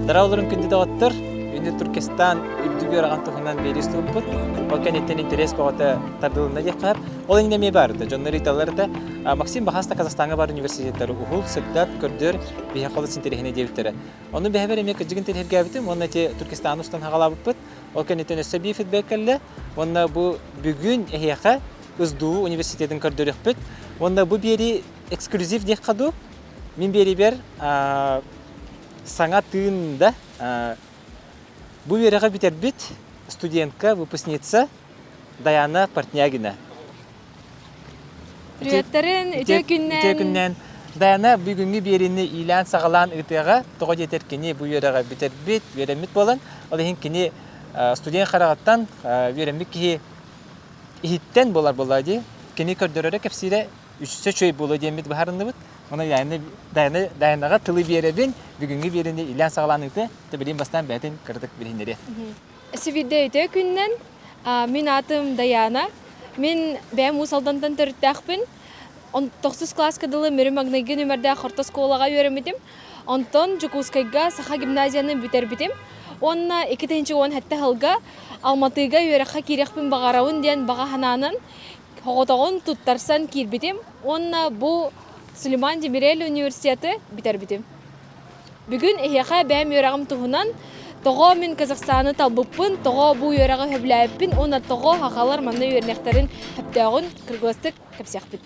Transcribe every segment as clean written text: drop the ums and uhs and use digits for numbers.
Дарауларын күнді дағыттыр, үнді Түркестан үбдігі ораған тұхынан бейрес тұғыппыт. Ол кәнеттен интерес бағыты тардылында дек қап. Ол әңгеме барды. Жонлар италарды Максим Бахаста Казахстанға бар университеттері ұғыл, сылдат, көрдір, бейе қолы синтерехіне девіттері. Оны бәхбер емек жүгін телхерге әбітім, оны әте Түркестан ұстан хағалабыппыт. Ол кәнеттен өсі бей фидбэк кәлі. Оны бұл бүгін әйеқа ұздуы университетін көрдір өкпіт. Оны бұл бері эксклюзив дек қаду. Мен бері бер саңа тыында бұл вереға бітербіт студентка, выпускница Даяна Портнягина. Приветтарин, үте күннен. Даяна бүгінгі беріні илан сағалан үтеға тоғы детеркені бұл вереға бітербіт, веремет болан. Ол ең кені студент қарағаттан веремет кеге ихіттен болар-болады. Кені көрдірері кәпсире үшісі чөй болу демет бұхарынды бұд. Оны Даянаға тылы беребін, бүгінгі берінде илан сағаланыңды төбелен бастан бәтін кірдік біліндері. Сібірде өте күннен, мен атым Даяна. Мен бәм ұсалдантан түрттәқпін. 9 класс кадылы мөрі магнайғы нөмірді қорта сколаға өремедім. Онтон Жукускайға Саха гимназияны бүтер бітім. Онна 2-10 хәтті ғылға Алматыға өреққа керекпін бағарауын ден баға хананын хоғытағын тұттарсан кербітім. Онна бұл Сулейман Демирель университеті бітер бітім. Бүгін әйеға бәм өрағым тұғынан тоғы мен Казахстаны талбыппын, тоғы бұл өрағы хөбләйіппін, оны тоғы хақалар манны өрнектарын хөптәғын кіргістік көпсеқпін.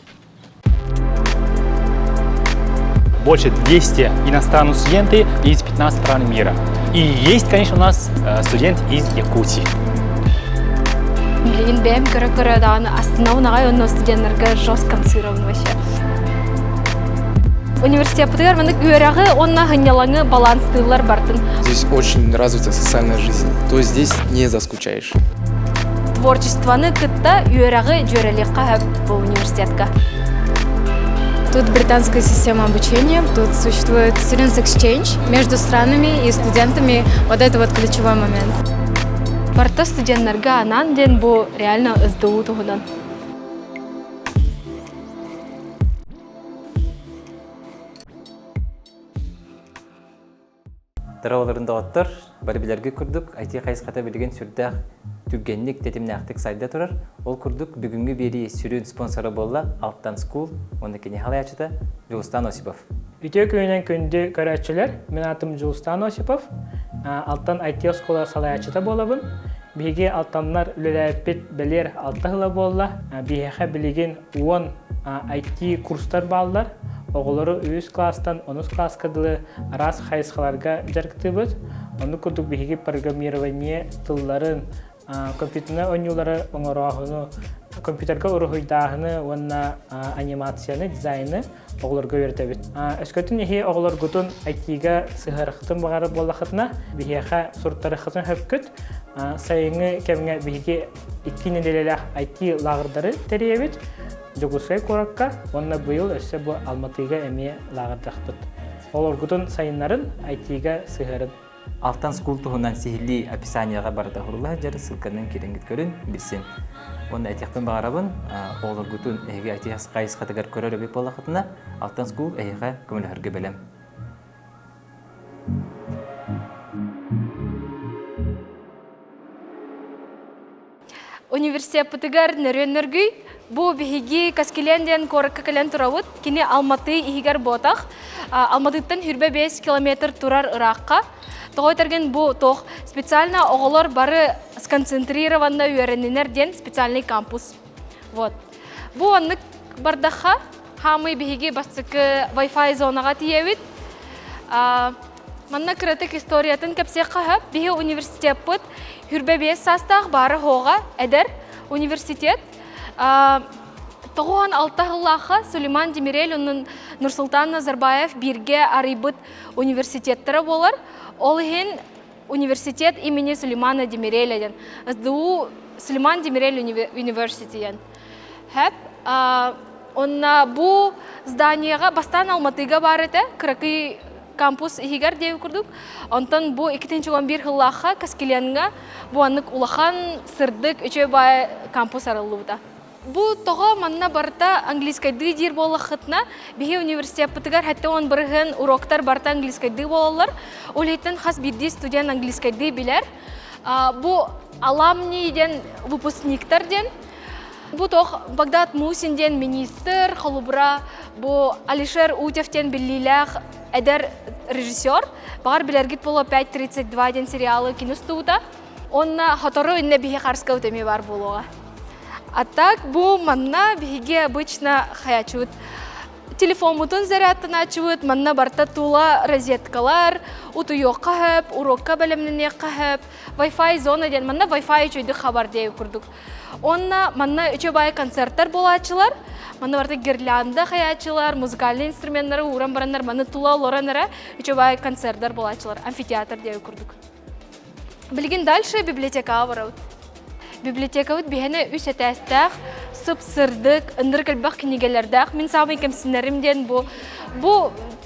Больше 200 иностранных студентов из 15 стран мира. И есть, конечно, у нас студент из Якутии. Блин, бәм көрі-көрі астанауынағай оны студенттарға жоз концирован вообще. Университет пытығар мәнік үйерағы онна ғынялаңы баланстылар бартын. Здесь очень развита социальная жизнь, то есть здесь не заскучаешь. Творчествоны кытта үйерағы жөрелеққа хөп бұл университетка. Тут британская система обучения, тут существует Students Exchange между странами и студентами. Вот это вот ключевой момент. Барта студенттарға анан ден бұл реально ыздығы тұғыдан. Дарауларында оттыр, бары білерге күрдік, айти қайысқата білген сүрдәқ түгенлік тетіміне ақтық сайда тұрар. Ол күрдік бүгінгі бері сүрін спонсоры болла Altan School, оны кене қалай ачыда Жылыстан Осипов. Үте күйінен күнді көрәтшілер, мен атым Жылыстан Осипов, Altan IT School салай ачыда болабын. Беге Altanlar үлеләпет білер алтығыла болла, беге білеген 10 IT курстар балдар. Оғылары 3 класстан 10 класс кадылы арас хайысқаларға жарқыты бұд. Оны күрдік беге программирование тылларын, компьютерны ойнулары оңырағыны, компьютерға ұрығыйдағыны, онна анимацияны, дизайны оғыларға өрті бұд. Өскөтін ехе оғылар күтін IT-ға сығарықтың бағары болақытына, беге сұрттарықытын хөпкіт, сайыңы кәміңе беге 2 неделелі IT лағырдары тәрие бұд. Жогусай коракка, онна быйыл өсі бұл Алматыға әме лағырдақпыд. Олар күтін сайынларын IT-ға сығырын. Altan School тұғынан сихилли описанияға барда ғырылға жары сылқанын керенгіт көрін білсен. Оны әтеқпен бағарабын, олар күтін әйге әтеқс қайыз қатығар көрер өбек болақытына Altan School әйге көмілі білем. Университет пытыгар нөргүй, бұл бігігі Каскеленден корыққа кәлен тұрауыд, кені Алматы ихигар ботақ. Алматыттан 5 километр тұрар ұраққа. Тоғайтарген бұл тоқ специально оғылар бары сконцентрированна үйерінінерден специальный кампус. Бұл анық бардаққа хамы бігігі бастықы Wi-Fi зонаға тиевід. Манна кіретік историятын кәпсеққа хөп, бігі университет бұд, 5 састақ бары хоға әдір университет. Тоғуан алтағылақы Сулейман Демирель, Нұрсултан Назарбаев бірге арибыд университеттері болар. Ол ең университет имени Сулеймана Демирель. СДУ Сулейман Демирель университет. Хөп, онна бұл зданияға бастан Алматыға барыды, кірікі кампус ихигар дейі күрдік. Онтан бұл 2011 жыллаққа Каскеленға бұл анық улахан сырдық үші бай кампус арылы бұда. Бу тоға манна барта английскайды дир болла хытна, бихе университет пытыгар хәтті он бірген уроктар барта английскайды болалар. Ол хеттен хас бірді студент английскайды билер. Бу аламни ден выпускниктар ден. Бу тоқ Багдад Мусин ден министр, халубра, бу Алишер Утевтен биллилях эдер режиссер. Бағар билергит боло 5.32 ден сериалы киностуда. Онна хатору инне бихе харска утеме бар болуға. А так, бу манна биге обычно хаячут. Телефон мутун зарядтан ачуут, манна барта тула розеткалар, утуёк кахып, урокка белемнене кахып, Wi-Fi зона ден, манна Wi-Fi чуйды хабар дей курдук. Онна манна үчө бай концерттар болачылар, манна барта гирлянда хаячылар, музыкальный инструменттары уран барандар, манна тула лоранара үчө бай концерттар болачылар, амфитеатр дей курдук. Билген дальше библиотека бараут. Библиотека вот бихене үс этәстәх, сып-сырдык, ындыр-кілбақ кенегелердәх. Мен самый кемсінлерімден бу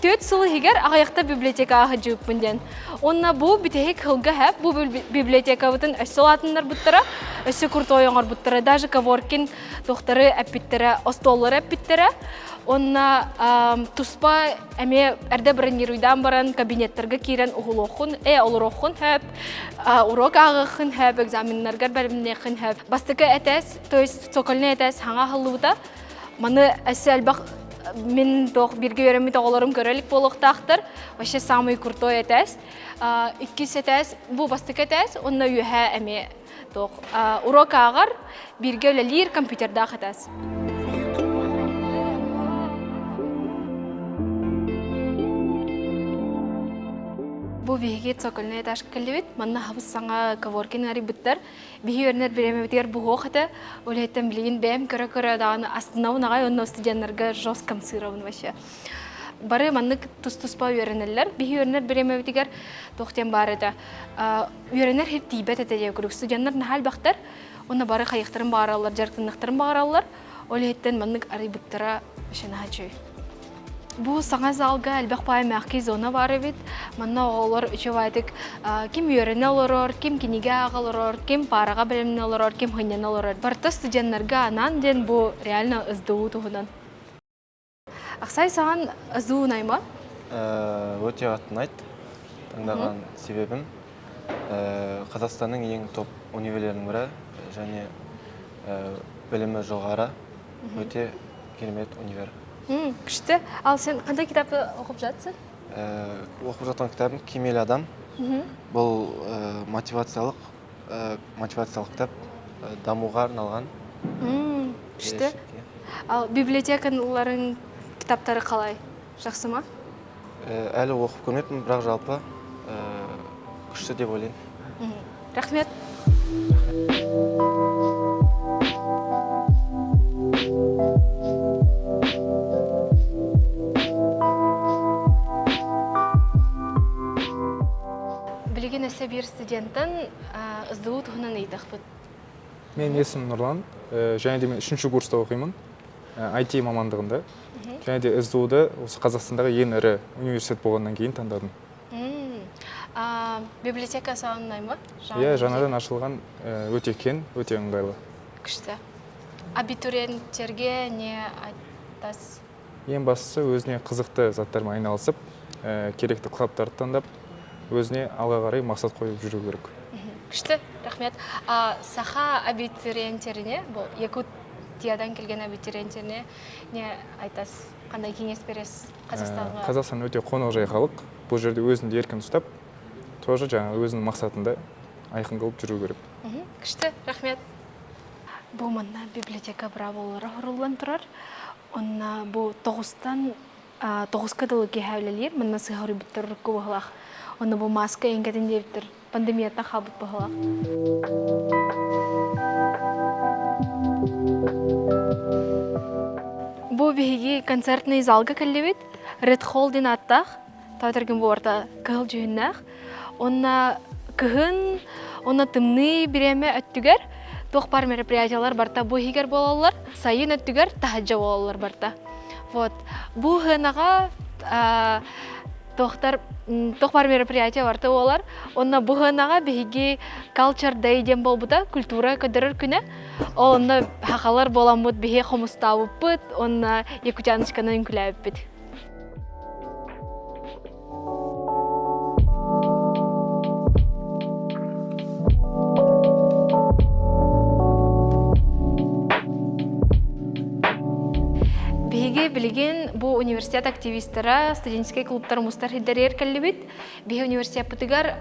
төт сылы хигер ағаяқта библиотека ағы жүппінден. Онна бу бітехек хылға әп, бу библиотека вытын өсі латындар бұттыра, өсі күрт ойыңар бұттыра, даже Каворкин тоқтары әппіттірі, остоллары әппіттірі. Онна туспа әме әрді бронируйдан баран кабинеттерге кирен уғылоқын, олыроқын әп, урок ағықын әп, экзаменлергер бәрімнеқын әп. Бастықы әтәс, то есть сокольны әтәс хаңа қылуыда, маны әсі әлбақ мен тоқ бірге өремі тоғыларым көрелік болуқтақтыр, ваше самый крутой әтәс. Иккіз әтәс, бұл бастықы әтәс, онна үйе әме тоқ. Урок ағар бірге өлелер компьютердақ әтәс. Бу биһиги цокольный этаж кэллибит, манна хабыс саңа Каворкин ари буттар, биһи өрнер биремебитер бухохата, олеттен билигин бэм көрө-көрө даганы астына унагай онно студентлерге жестком сыровын вообще. Бары маннык тус-туспа үйренелер, биһи өрнер биремебитер тохтен бар эте. Үйренер хеп тийбет эте деп көрүк. Студенттер нахал бактар, онна бары кайыктарын бааралар, жарктыныктарын бааралар, олеттен маннык ари буттара шена чөй. Бу саңа залга әлбәк пай мәхки зона бар бит. Манна олар үчевайтык ким үйрене олар, ким киниге агалар, ким парага белемне олар, ким хыйнен олар. Барта студентларга анан ден бу реально ыздуу тугунан. Аксай саган ыздуу найма? Өте қатынайт. Таңдаған себебім Қазақстанның ең топ университеттерінің бірі және білімі жоғары өте керемет универ. Күшті. Ал сен қандай кітапты оқып жатсың? Оқып жатқан кітабым «Кемел адам». Бұл мотивациялық кітап, дамуға арналған. Күшті. Ал библиотекаларың кітаптары қалай? Жақсы ма? Әлі оқып көрмеппін, бірақ жалпы күшті деп ойлаймын. Рахмет. Білген әсі бір студенттің ыздығы тұғынан ейтақ бұд? Мен есім Нұрлан, және де мен 3-ші курста оқимын, IT мамандығында. Және де іздуды осы Қазақстандағы ең ірі университет болғаннан кейін таңдадым. Библиотека саған ұнай ма? Иә, жаңадан ашылған өте кен, өте ыңғайлы. Күшті. Абитуриенттерге не айтасыз? Ең бастысы өзіне қызықты заттармен айналысып, керекті құжаттарды таңдап, өзіне алға қарай мақсат қойып жүру керек. Күшті, рахмет. Саха абитуриенттеріне, бұл Якутиядан келген абитуриенттеріне не айтасыз? Қандай кеңес бересіз Қазақстанға? Қазақстан өте қонақжай халық. Бұл жерде өзінде еркін ұстап, тоже жаңа өзінің мақсатында айқын қылып жүру керек. Күшті, рахмет. Бұл маңна библиотека браволары құрылған тұрар. Онна бұл 9 кадылы кехәулелер, маңна сығары біттір рүккі бұғылақ. Онна бұл маска енгәден дептір, пандемиятна қабыт бұғылақ. Бұл бейгі концертный залға кәлі бет, Red Hall ден аттақ, таутырген бұл орта кығыл жүйіннақ. Онна кығын, онна тымны біреме өттігер, тоқпар мероприятиялар барта бұл хигер болалар, сайын өттігер тахаджа болалар барта. Вот. Бұл ғынаға тохпар мероприятие барты олар. Онна бұғынаға бігі Culture Day ден болбыда, культура көдірір күні. Онна хақалар боламыд бігі қомыстауып бұд, онна Якутянышканы үнкіләіп бұд. Билген бу университет активисттары студенческий клубтар мустар хиддерер каллибит. Бихе университет пытыгар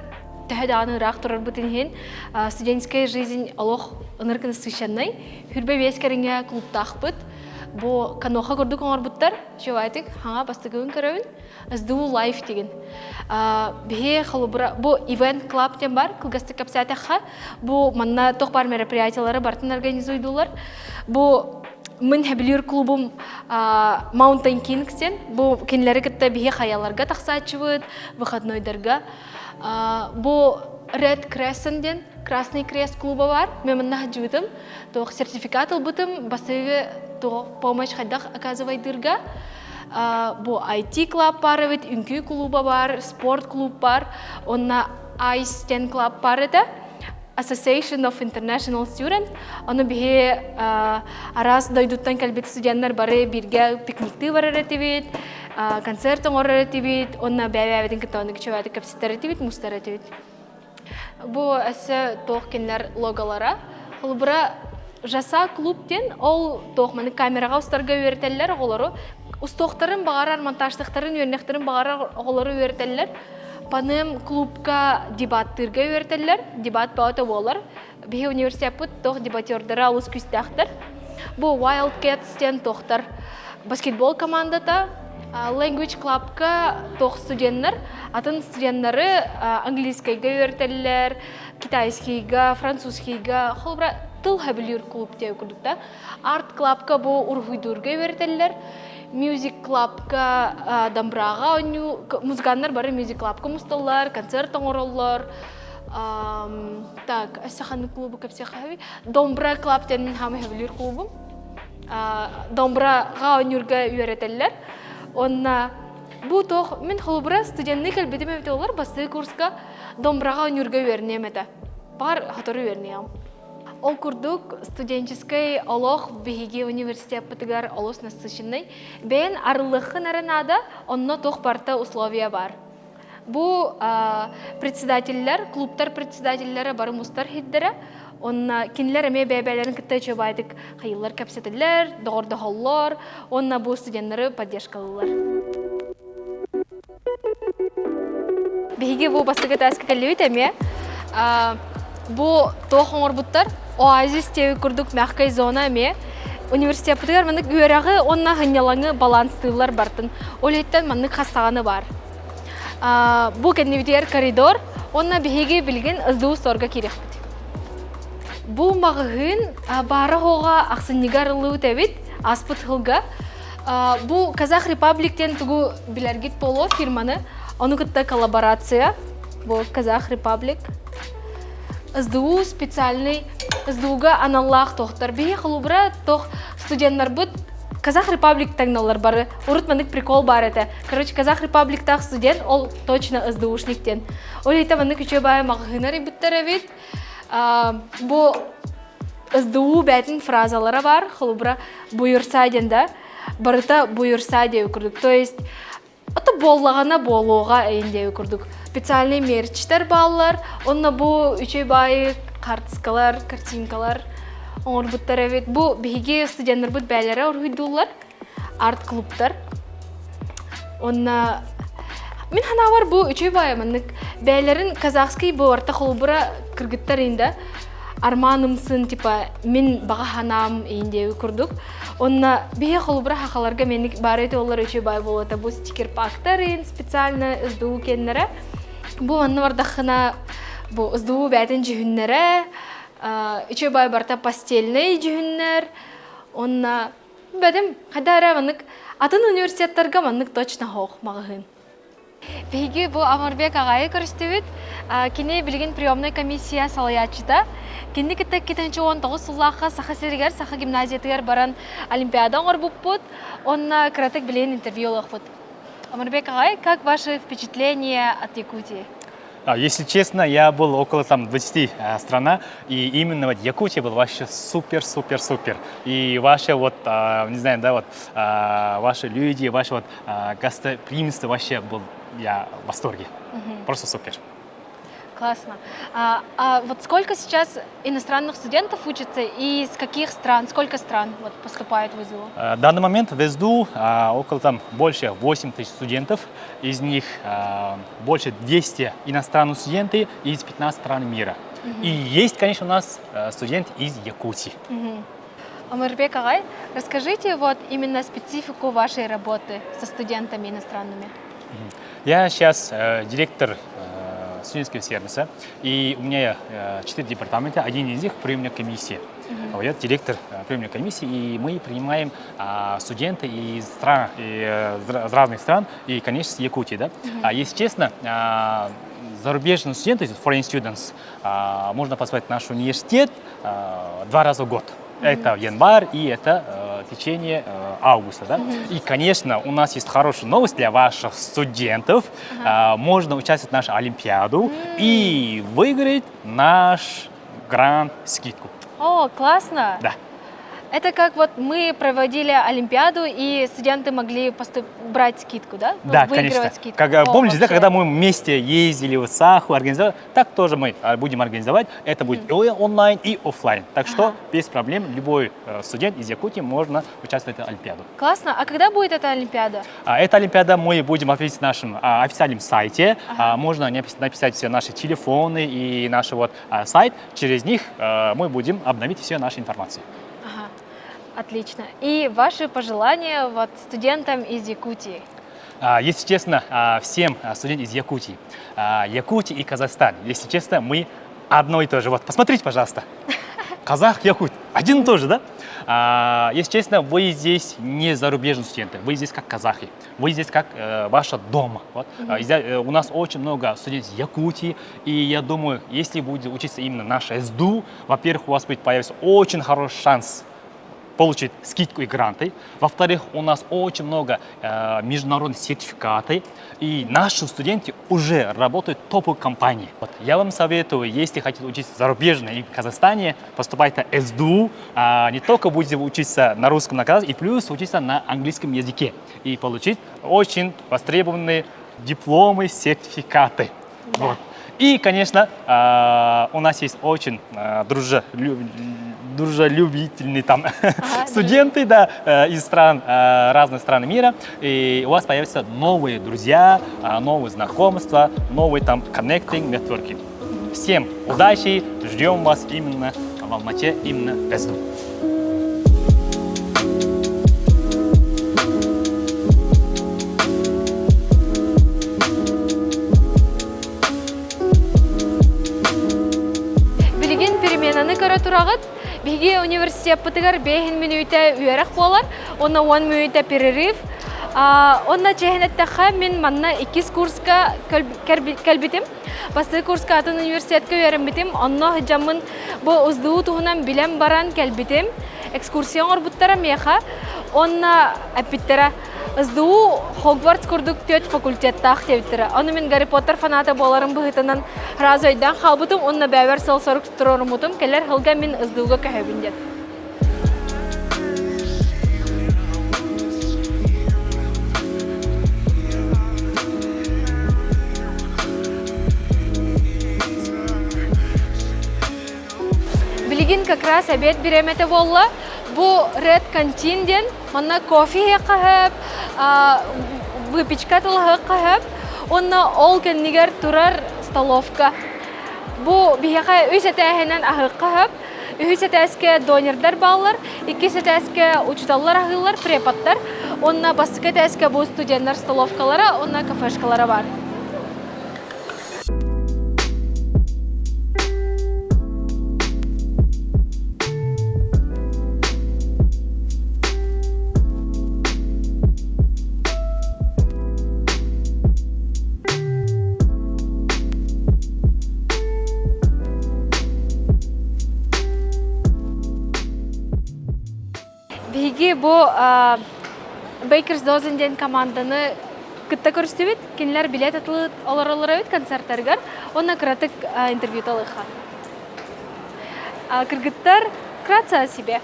тәһәданы рак турар бутынһен студенческая жизнь алох ыныркын сышаннай. Хүрбе вескеринге клубтах бут. Бу каноха көрдүк оңор буттар. Шовайтык хаңа бастыгын көрөбүн. Азду лайф деген. Бихе халыбра бу event club тем бар. Кылгасты капсатаха. Бу манна тохпар мероприятиялары бартын организуйдулар. Бу Мен хәбилер клубым Mountain Kings'ен. Бу кенләре китте бихе хаяларга тахсачыбыт, выходнойдарга. Бу Red Crescent'ен, Красный Крест клубы бар. Мен монда җыйдым. Тох сертификат албытым, басыгы тох помощь хадах оказывайдырга. Бу IT клуб бар, бит үнкү клубы бар, спорт клуб бар. Онна Ice Ten клуб бар иде. Association of International Students. Оны бихе арас дойдуттан кәлбет студенттер бары бирге пикникты барар этибит, концерт оңорар этибит, онна бәбәбетин кытауны кичеваты капситтар этибит, мустар этибит. Бу әсі тоқ кенлер логолара. Ол бұра жаса клубтен, ол тоқманы камераға ұстарға өретелер оғылары. Ұстоқтарын бағарар, монтажтықтарын, өрнектарын бағарар оғылары өретелер. Паным клубка дебаттырга өретелер, дебат бауыты болар. Бихе университет бұд тоқ дебатердері алыс күстәқтір. Бұл Wildcats-тен тоқтар баскетбол командата, Language Club'ка тоқ студенттер, атын студенттері английскайга өретелер, китайскайга, французскайга, холбра тыл хабилер клуб те өкірдікті. Art Club'ка бұл урхуйдурга өретелер. Music Club'ка дамбраға ойну, музыкандар бары Music Club'ка мұсталар, концерт оңыролар. Так, әсіханы клубы көпсе қави. Домбра Club'тен хамы хавилер клубым. Домбраға ойнурға үйретелер. Онна, бұл тоқ, мен холубра студентны кәлбетім әмет олар, басы курска домбраға ойнурға үйернемеді. Бар хаторы үйернеям. Ол курдук студенческий олох бихиги университет пытыгар олос насыщенный. Бен арылыхын аренада онно тоқ парта условия бар. Бу председательлер, клубтар председательлері бары мустар хиддері. Онна кинлер эме бәбәлерін кітті чөбайдық қайылар кәпсетілер, доғырды холлар. Онна бу студенттері поддержкалылар. Бихиги бу басыға тәскі кәлі өтеме. Бу тоқ оңыр бұттар. Оазис теуі күрдік мәққай зона әме. Университет бұтығар мәнік үйерағы онна ғынялаңы баланстығылар бартын. Олеттен мәнік қастағаны бар. Бу кәнневітер коридор, онна бігеге білген ұздығы сорға керек бұд. Бу мағығын бары хоға ақсыннегар ұлы өтәбет, аспыт ғылға. Бу Казах Репабликтен тұғу білергет болу фирманы. Оны күтті коллаборация. Бу Казах Репаблик. СДУ специальный СДУга аналлах тоқтар. Бейе қылубыра тоқ студенттар бұд Казах Репаблик тәңналар бары. Урытмандық прикол бар әті. Короче, Казах Репабликтақ студент, ол точно СДУшниктен. Ол еті мандық үші бай мағығынары бүттер әвет. Бұ СДУ бәтін фразалары бар. Қылубыра бұйырса ден барыта бұйырса деу күрдік. То есть, аты боллағана болуға әйіндеу күрдік. Специальный мерчтер баллар, онна бу үчей бай картскалар, картинкалар оңыр бұттар әвет. Бу бейге студенттер бұд бәлері орғыйдулар, арт клубтар. Онна... Мен хана бар бу үчей бай аманнык. Бәлерін казахский бу арта қолбыра кіргіттар енді. Арманымсын, типа, мен баға ханам eyindeyi kurduk. Onunla bir холубра хақаларға менік бар еті олар өче бай болады. Бұл стикер пактарын специально ыздуу кеннері. Бұл анны бардақына ыздуу бәтін жүхіннері. Өче бай барта пастельный жүхіннер. Онна бәдім қадара манық атын университеттарға манық точно хоқ мағығын. Бейге бұл Амарбек ағайы көрістевет. Кене білген приемной комиссия салаячыда. Кенде кітті 19 сыллаққа сақа сергер, сақа гимназиятығар баран олимпиада оңыр бұп бұд. Онна кіратық білген интервью олық бұд. Омарбек Агай, как ваши впечатления от Якутии? Если честно, я был около 20 стран, и именно вот Якутия был вообще супер. И ваши не знаю, ваши люди, ваше гостеприимство вообще был я в восторге. Просто супер. Классно. Вот сколько сейчас иностранных студентов учатся и из каких стран, сколько стран поступают в СДУ? В данный момент в СДУ около больше 8 тысяч студентов, из них больше 200 иностранных студентов из 15 стран мира. И есть, конечно, у нас студенты из Якутии. Омарбек Агай, расскажите именно специфику вашей работы со студентами иностранными. Я сейчас директор студенческого сервиса, и у меня 4 департамента, один из них приемная комиссия. Я директор приемной комиссии, и мы принимаем студентов из разных стран, и, конечно, с Якутии. Да? Если честно, зарубежные студенты, foreign students, можно позвать в наш университет 2 раза в год. Это январь и это в течение августа. Да? И, конечно, у нас есть хорошая новость для ваших студентов. Можно участвовать в нашу олимпиаду и выиграть наш грант-скидку. О, классно! Да. Это как мы проводили олимпиаду, и студенты могли брать скидку, да? Да, выигрывать конечно. Скидку. Помните, когда мы вместе ездили в Саху, организовали, так тоже мы будем организовать. Это будет и онлайн, и офлайн. Так что без проблем любой студент из Якутии можно участвовать в этой олимпиаде. Классно. А когда будет эта олимпиада? Эта олимпиада мы будем ответить на нашем официальном сайте. Можно написать все наши телефоны и наш сайт. Через них мы будем обновить все наши информации. Отлично. И ваши пожелания студентам из Якутии? Если честно, всем студентам из Якутии. Якутия и Казахстан. Если честно, мы одно и то же. Посмотрите, пожалуйста. Казах, якут. Один и тот же, да? Если честно, вы здесь не зарубежные студенты. Вы здесь как казахи. Вы здесь как ваша дома. У нас очень много студентов из Якутии. И я думаю, если будете учиться именно наш СДУ, во-первых, у вас будет появиться очень хороший шанс получить скидку и гранты. Во-вторых, у нас очень много международных сертификатов, и наши студенты уже работают в топовых компаниях. Я вам советую, если хотите учиться зарубежно и в Казахстане, поступайте в СДУ, не только будете учиться на русском, на казахском, и плюс учиться на английском языке, и получить очень востребованные дипломы, сертификаты. Да. И, конечно, у нас есть очень дружелюбительные студенты из разных стран мира. И у вас появятся новые друзья, новые знакомства, новый connecting, networking. Всем удачи, ждем вас именно в Алмате, именно в СДУ. Турагыт, биге университет пытыгар 5 минута үйерек болар, онна 10 минута перерыв. Онна чехнеттеха мен манна 2 курска кәлбитим. Басты курска атын университетке үйерем битим. Онна хыджамын бу СДУ туһунан билем баран кәлбитим. Экскурсион орбуттара меха. Онна апиттера СДУ Хогвартс курдук 4 факультеттах тевиттера. Оны мен Гарри Поттер фанаты боларым быһытынан разойдан халбытым, онна бәвер сыл сорык турорумутум, келер хылга мен СДУга кәһәбиндет. Билигин как раз обед беремете волла. Бу Red Canteen, онна кофе кахап, выпечка тылы кахап, онна ол кеннигер турар столовка. Бу бихака үсетәһенән ахы кахап, үсетәскә донердар баллар, икесетәскә учталлар ахылар, препаттар, онна баскетәскә бу студентлар столовкалары, онна кафешкалары бар. Биги бу Baker's Dozen ден команданы кытта көрстүбүт, кинилер билет атылыт олар концерттаргар, онна кратык интервью талыха. Кыргыттар, кратко о себе.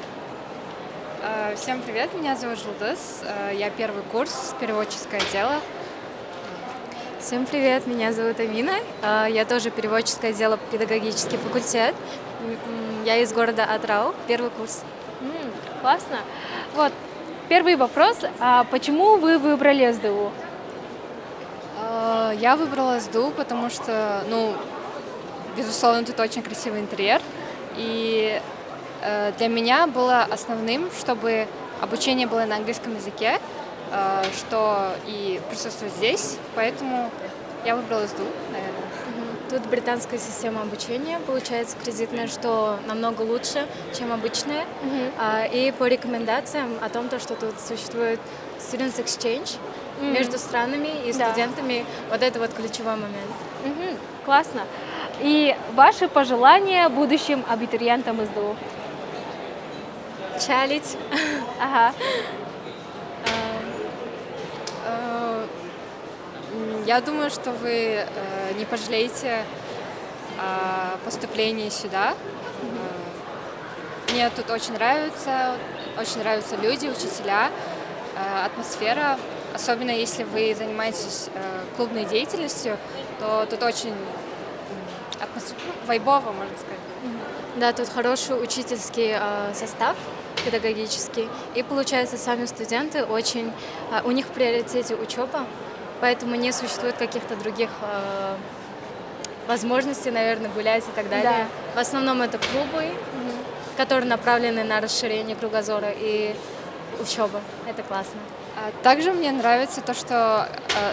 Всем привет, меня зовут Жулдыз, я первый курс, переводческое дело. Всем привет, меня зовут Амина. Я тоже переводческое дело, педагогический факультет. Я из города Атрау, первый курс. Классно. Вот, первый вопрос. Почему вы выбрали СДУ? Я выбрала СДУ, потому что, безусловно, тут очень красивый интерьер. И для меня было основным, чтобы обучение было на английском языке, что и присутствует здесь, поэтому я выбрала СДУ, наверное. Тут британская система обучения, получается кредитная, что намного лучше, чем обычная. И по рекомендациям о том, что тут существует Students Exchange между странами и студентами, вот это вот ключевой момент. Классно. И ваши пожелания будущим абитуриентам СДУ? Чалить. Ага. Я думаю, что вы не пожалеете о поступлении сюда. Мне тут очень нравятся люди, учителя, атмосфера. Особенно если вы занимаетесь клубной деятельностью, то тут очень вайбово, можно сказать. Да, тут хороший учительский состав педагогический. И получается, сами студенты очень... У них в приоритете учеба, поэтому не существует каких-то других возможностей, наверное, гулять и так далее. В основном это клубы, которые направлены на расширение кругозора и учеба. Это классно. Также мне нравится то, что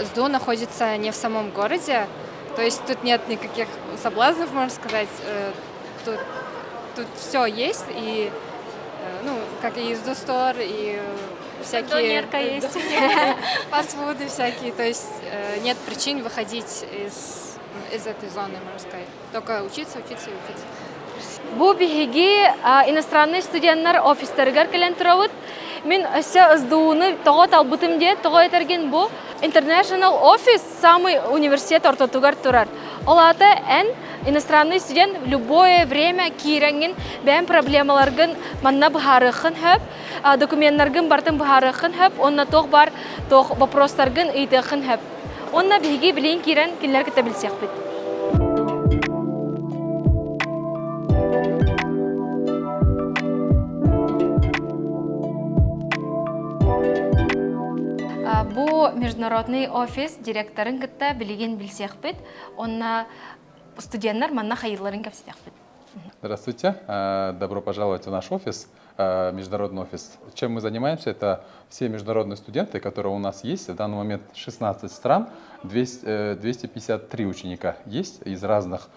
СДУ находится не в самом городе, то есть тут нет никаких соблазнов, можно сказать. Тут все есть, и как и СДУ Стор, и всякие есть. фастфуды всякие, то есть нет причин выходить из этой зоны, можно сказать. Только учиться. Бу биһиги иностранный студенттар офистарыгар келен турабыт. Мен өссө СДУны того талбытым де, того этерген бу International Office самый университет ортотугар турар. Олата иностранный студент в любое время киренген бәм проблемаларгын манна бахарыхын хөп, документларгын бартын бахарыхын хөп, онна тох бар, тох вопростаргын ыйтыхын хөп. Онна биһиги билен кирен киллер кете билсек бит. Бу международный офис директорын кытта билеген билсек бит, онна студенттар манна хайырларын кепсетек бит. Здравствуйте, добро пожаловать в наш офис, международный офис. Чем мы занимаемся? Это все международные студенты, которые у нас есть. В данный момент 16 стран, 253 ученика есть из разных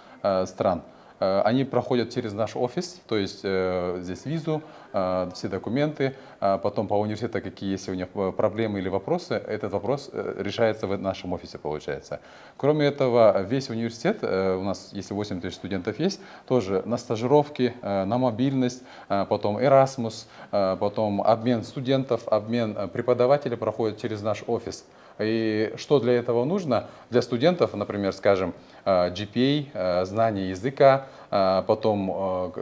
стран. Они проходят через наш офис, то есть здесь визу, все документы, потом по университету, какие есть у них проблемы или вопросы, этот вопрос решается в нашем офисе, получается. Кроме этого, весь университет, у нас, если 8 тысяч студентов есть, тоже на стажировки, на мобильность, потом Erasmus, потом обмен студентов, обмен преподавателей проходит через наш офис. И что для этого нужно? Для студентов, например, скажем, GPA, знание языка, потом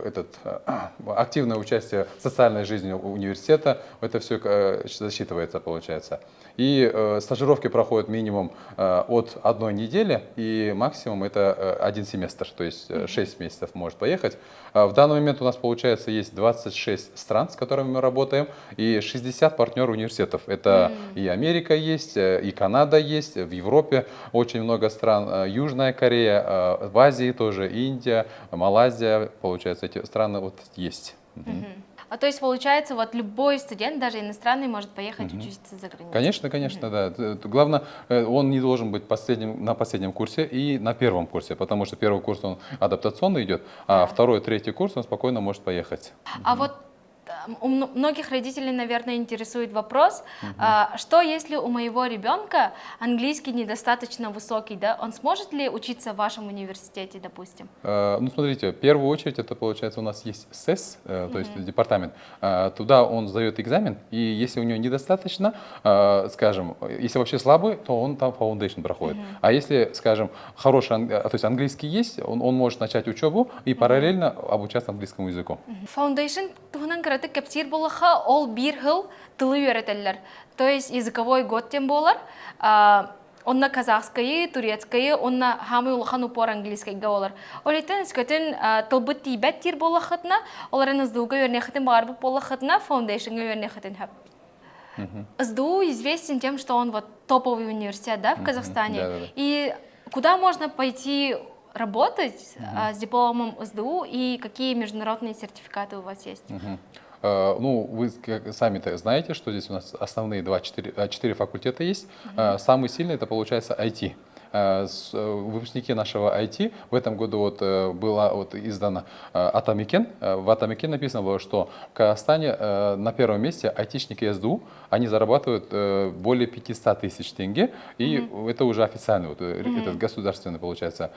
активное участие в социальной жизни университета, это все засчитывается, получается. И стажировки проходят минимум от 1 недели, и максимум это 1 семестр, то есть 6 месяцев может поехать. В данный момент у нас, получается, есть 26 стран, с которыми мы работаем, и 60 партнеров университетов. Это и Америка есть, и Канада есть, в Европе очень много стран, Южная Корея, в Азии тоже, Индия, Малайзия, получается, эти страны вот есть. То есть, получается, вот любой студент, даже иностранный, может поехать учиться за границу? Конечно, конечно, да. Главное, он не должен быть на последнем курсе и на первом курсе, потому что первый курс он адаптационный идет, а второй, третий курс он спокойно может поехать. А вот многих родителей, наверное, интересует вопрос, что если у моего ребенка английский недостаточно высокий, да, он сможет ли учиться в вашем университете, допустим? Ну, смотрите, в первую очередь это получается у нас есть СЭС, то есть департамент. Туда он сдает экзамен, и если у него недостаточно, скажем, если вообще слабый, то он там foundation проходит. А если, скажем, хороший, то есть английский есть, он может начать учебу и параллельно обучаться английскому языку. Foundation туһунан кыраты кептир болаха ол бир хыл тылы үйрәтәләр. То есть языковой год тем болар. Онна казахскайы, турецкайы, онна хамы улахан упор английскайга болар. Олеттен скөтен тылбыт тибәт тир болахытна, оларын ыздуга өрнехытын барбы болахытна, Foundationга өрнехытын хөп. СДУ известен тем, что он вот топовый университет, да, в Казахстане. Да-да-да. И куда можно пойти работать с дипломом СДУ и какие международные сертификаты у вас есть? Ну, вы сами-то знаете, что здесь у нас основные 4 факультета есть. Самый сильный это получается IT. Выпускники нашего IT в этом году вот была вот издана Атамикен. В Атамикен написано было, что в Казахстане на первом месте айтишники СДУ, они зарабатывают более 500 тысяч тенге, и это уже официально, вот, этот государственный получается.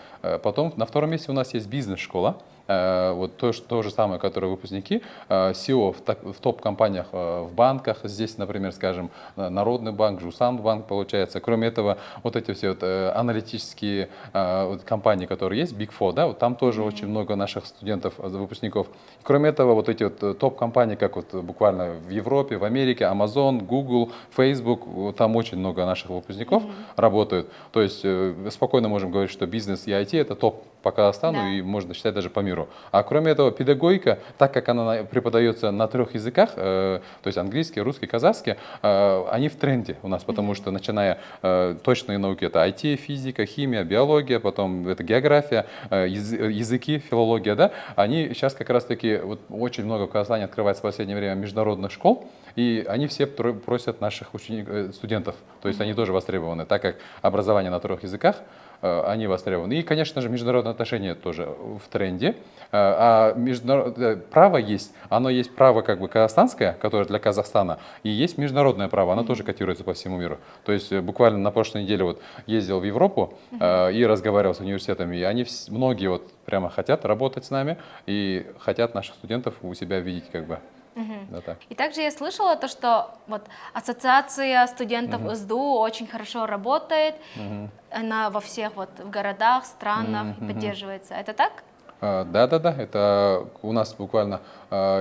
Потом на втором месте у нас есть бизнес-школа. Вот то же самое, которое выпускники SEO в топ-компаниях в банках, здесь, например, скажем, Народный банк, Жусан банк получается. Кроме этого, вот эти все вот аналитические вот компании, которые есть, Big Four, да, вот там тоже очень много наших студентов, выпускников. Кроме этого, вот эти вот топ-компании, как вот буквально в Европе, в Америке, Amazon, Google, Facebook, вот там очень много наших выпускников работают. То есть спокойно можем говорить, что бизнес и IT это топ по Казахстану, и можно считать даже по миру. А кроме этого, педагогика, так как она преподается на 3 языках, то есть английский, русский, казахский, они в тренде у нас, потому что начиная точные науки, это IT, физика, химия, биология, потом это география, языки, филология, да, они сейчас как раз-таки, вот очень много в Казахстане открывается в последнее время международных школ, и они все просят наших студентов, то есть они тоже востребованы, так как образование на 3 языках, они востребованы. И, конечно же, международные отношения тоже в тренде. А право есть, оно есть право как бы казахстанское, которое для Казахстана, и есть международное право, оно тоже котируется по всему миру. То есть буквально на прошлой неделе вот ездил в Европу и разговаривал с университетами, и они многие вот прямо хотят работать с нами и хотят наших студентов у себя видеть как бы. Да, так. И также я слышала то, что вот ассоциация студентов СДУ очень хорошо работает, она во всех вот в городах, странах поддерживается. Это так? Да, это у нас буквально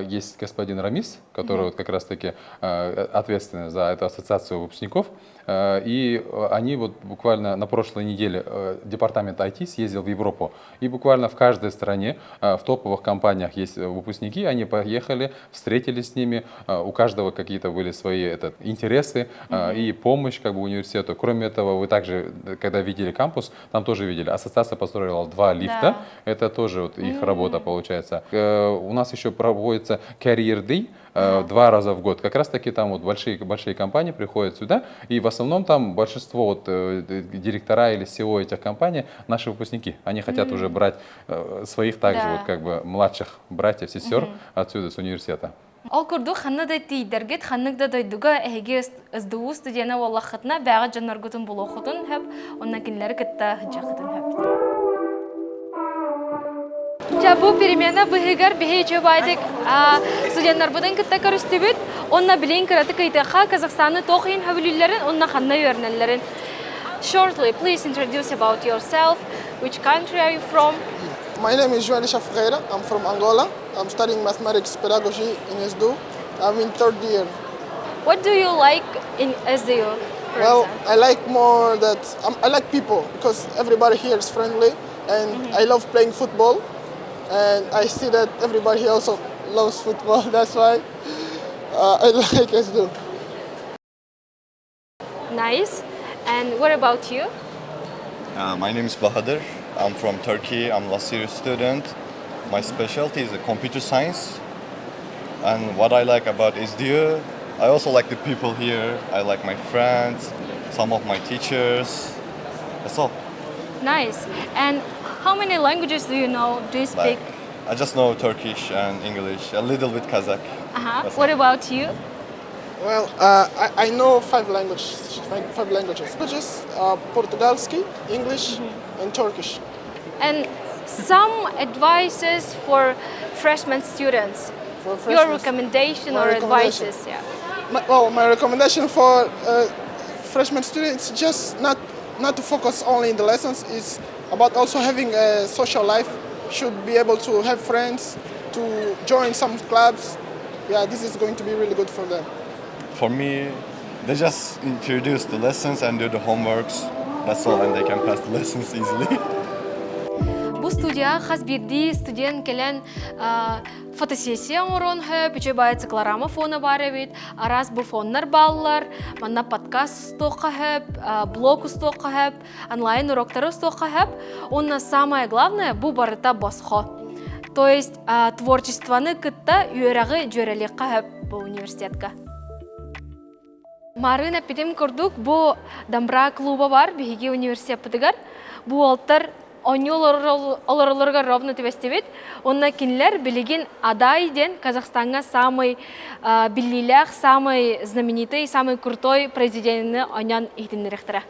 есть господин Рамис, который вот как раз-таки ответственный за эту ассоциацию выпускников, и они вот буквально на прошлой неделе департамент IT съездил в Европу, и буквально в каждой стране в топовых компаниях есть выпускники, они поехали, встретились с ними, у каждого какие-то были свои интересы и помощь как бы университету. Кроме этого, вы также, когда видели кампус, там тоже видели, ассоциация построила 2 лифта, это тоже вот их работа получается. У нас еще проводится Career Day 2 раза в год. Как раз таки там вот большие компании приходят сюда, и в основном там большинство вот директора или SEO этих компаний наши выпускники. Они хотят уже брать своих также вот как бы младших братьев, сестер отсюда, с университета. Ол курду ханна да тейдергет, ханнык да дойдуга эге СДУ студияна валлахытна бәға жанаргутын булохутын хэп, онна кинлері кітта хыджахытын хэп. Бу перемена быһыгар бэхэй чөбайдык студенттар бұдан кітта көрістібіт, онна білейін кіраты кайтыға Казахстанны тоқиын хөбілілерін, онна ханна өрнелерін. Shortly, please introduce about yourself. Which country are you from? My name is João Elisha Ferreira. I'm from Angola. I'm studying mathematics pedagogy in SDU. I'm in 3rd year. What do you like in SDU? Well, I like more that I like people because everybody here is friendly, and I love playing football. And I see that everybody here also loves football. That's why I like SDU. Nice. And what about you? My name is Bahadur. I'm from Turkey. I'm last year student. My specialty is computer science. And what I like about SDU, I also like the people here. I like my friends, some of my teachers. That's all. Nice. And how many languages do you know? Do you speak? I just know Turkish and English, a little bit Kazakh. That's What about you? Well, I know five languages. Portugalski, English, and Turkish. And some advices for freshman students. For Your freshmen. recommendation My or recommendation. advices, yeah. My recommendation for freshman students is just not to focus only in the lessons. It's about also having a social life. Should be able to have friends, to join some clubs. Yeah, this is going to be really good for them. For me, they just introduce the lessons and do the homeworks. That's all, and they can pass the lessons easily. Бу студия хас бирди студент келен фотосессия орон хөп, үчө бай цикларама фона бар эбит, арас бу фоннар баллар, манна подкаст стока хөп, блог стока хөп, онлайн уроктары стока хөп. Онна самое главное бу барыта босхо. То есть творчествоны кытта үйрәгы жөрәлеккә хөп бу университетка. Марына питем көрдүк, бу дамбра клуба бар, биһиги университетыгар. Бу алтар оларларга ровно тибестебит. Онна кинлер билигин адайден Казахстанга самый биллилях, самый знаменитый, самый крутой президентны онян ихтиннерехтера.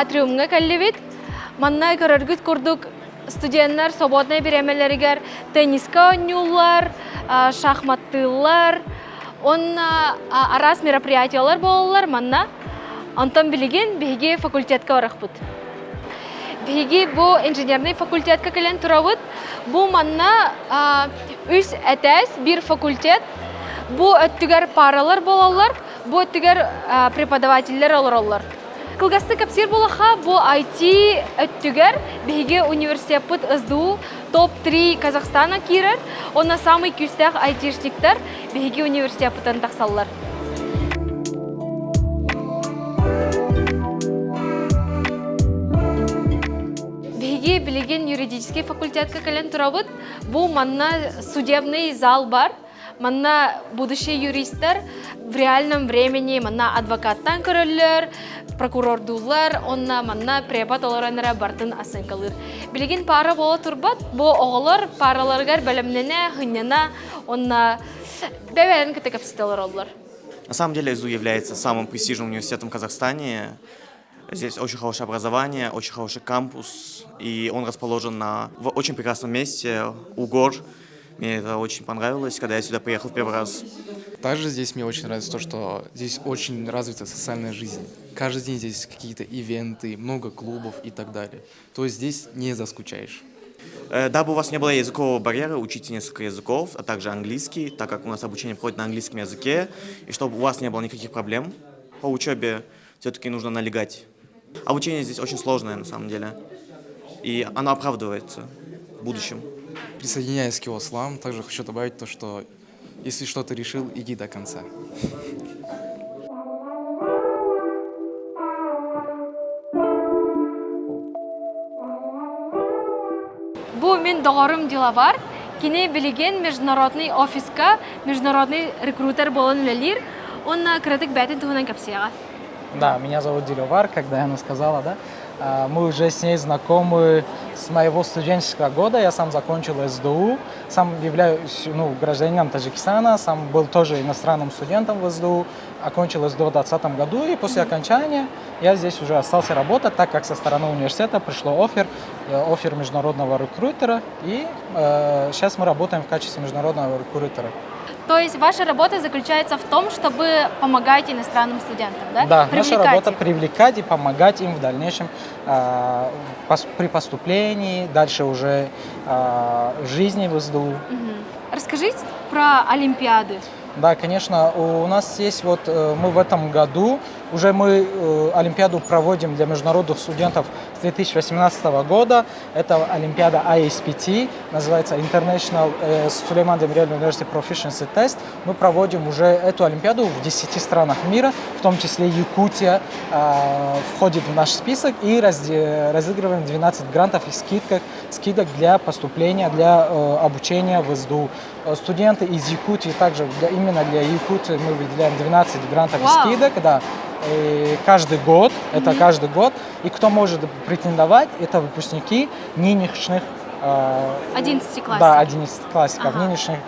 Атриумга каллебит. Манна көрөргүт курдук студенттер свободный беремелеригер тенниска ойнулар, шахматтылар, онна арас мероприятиялар болалар. Манна антон билеген биги факультетка баракпыт. Биги бу инженерный факультетка келен турабыт. Бу манна үс этес бир факультет. Бу өттүгер паралар болалар, бу өттүгер преподавательлер олороллар. Кылгасты капсир болаха бу IT өттүгер биге университет ызду топ-3 Казахстана кирер. Онна самый күстәк айтиштиктер биге университеттан таксаллар. Биге билеген юридический факультетка келен турабыт. Бу манна судебный зал бар. Манна будущие юристтер в реальном времени манна адвокаттан көрөллөр, прокурордулар, онна манна препод олоранара бартын асынкалыр. Билеген пара бола турбат, бу оголор параларгар бөлөмнене, хыннена, онна бебелен кытыкапсыталар олар. На самом деле ИЗУ является самым престижным университетом в Казахстане. Здесь очень хорошее образование, очень хороший кампус, и он расположен в очень прекрасном месте, у гор. Мне это очень понравилось, когда я сюда приехал в первый раз. Также здесь мне очень нравится то, что здесь очень развита социальная жизнь. Каждый день здесь какие-то ивенты, много клубов и так далее. То есть здесь не заскучаешь. Дабы у вас не было языкового барьера, учите несколько языков, а также английский, так как у нас обучение проходит на английском языке. И чтобы у вас не было никаких проблем по учебе, все-таки нужно налегать. Обучение здесь очень сложное на самом деле. И оно оправдывается в будущем. Присоединяясь к его словам, также хочу добавить то, что если что-то решил, иди до конца. Бу мен доғырым дела бар. Кене билеген международный офиска, международный рекрутер болон үлелер. Он кредит бәтін туғынан кәпсияға. Да, меня зовут Диловар, как Даяна сказала, да. Мы уже с ней знакомы с моего студенческого года. Я сам закончил СДУ, сам являюсь гражданином Таджикистана, сам был тоже иностранным студентом в СДУ, окончил СДУ в 2020 году, и после окончания я здесь уже остался работать, так как со стороны университета пришло оффер международного рекрутера, и сейчас мы работаем в качестве международного рекрутера. То есть ваша работа заключается в том, чтобы помогать иностранным студентам, да? Да, наша работа привлекать и помогать им в дальнейшем при поступлении, дальше уже в жизни в СДУ. Расскажите про Олимпиады. Да, конечно, у нас есть мы в этом году Уже мы Олимпиаду проводим для международных студентов с 2018 года. Это Олимпиада ISPT, называется International Suleiman Demirel University Proficiency Test. Мы проводим уже эту Олимпиаду в 10 странах мира, в том числе Якутия входит в наш список, и разыгрываем 12 грантов и скидок для поступления, для обучения в СДУ. Студенты из Якутии также, именно для Якутии мы выделяем 12 грантов и скидок, да. И каждый год, это каждый год, и кто может претендовать, это выпускники нынешних 11 классов. Да, 11 классиков. Нынешних,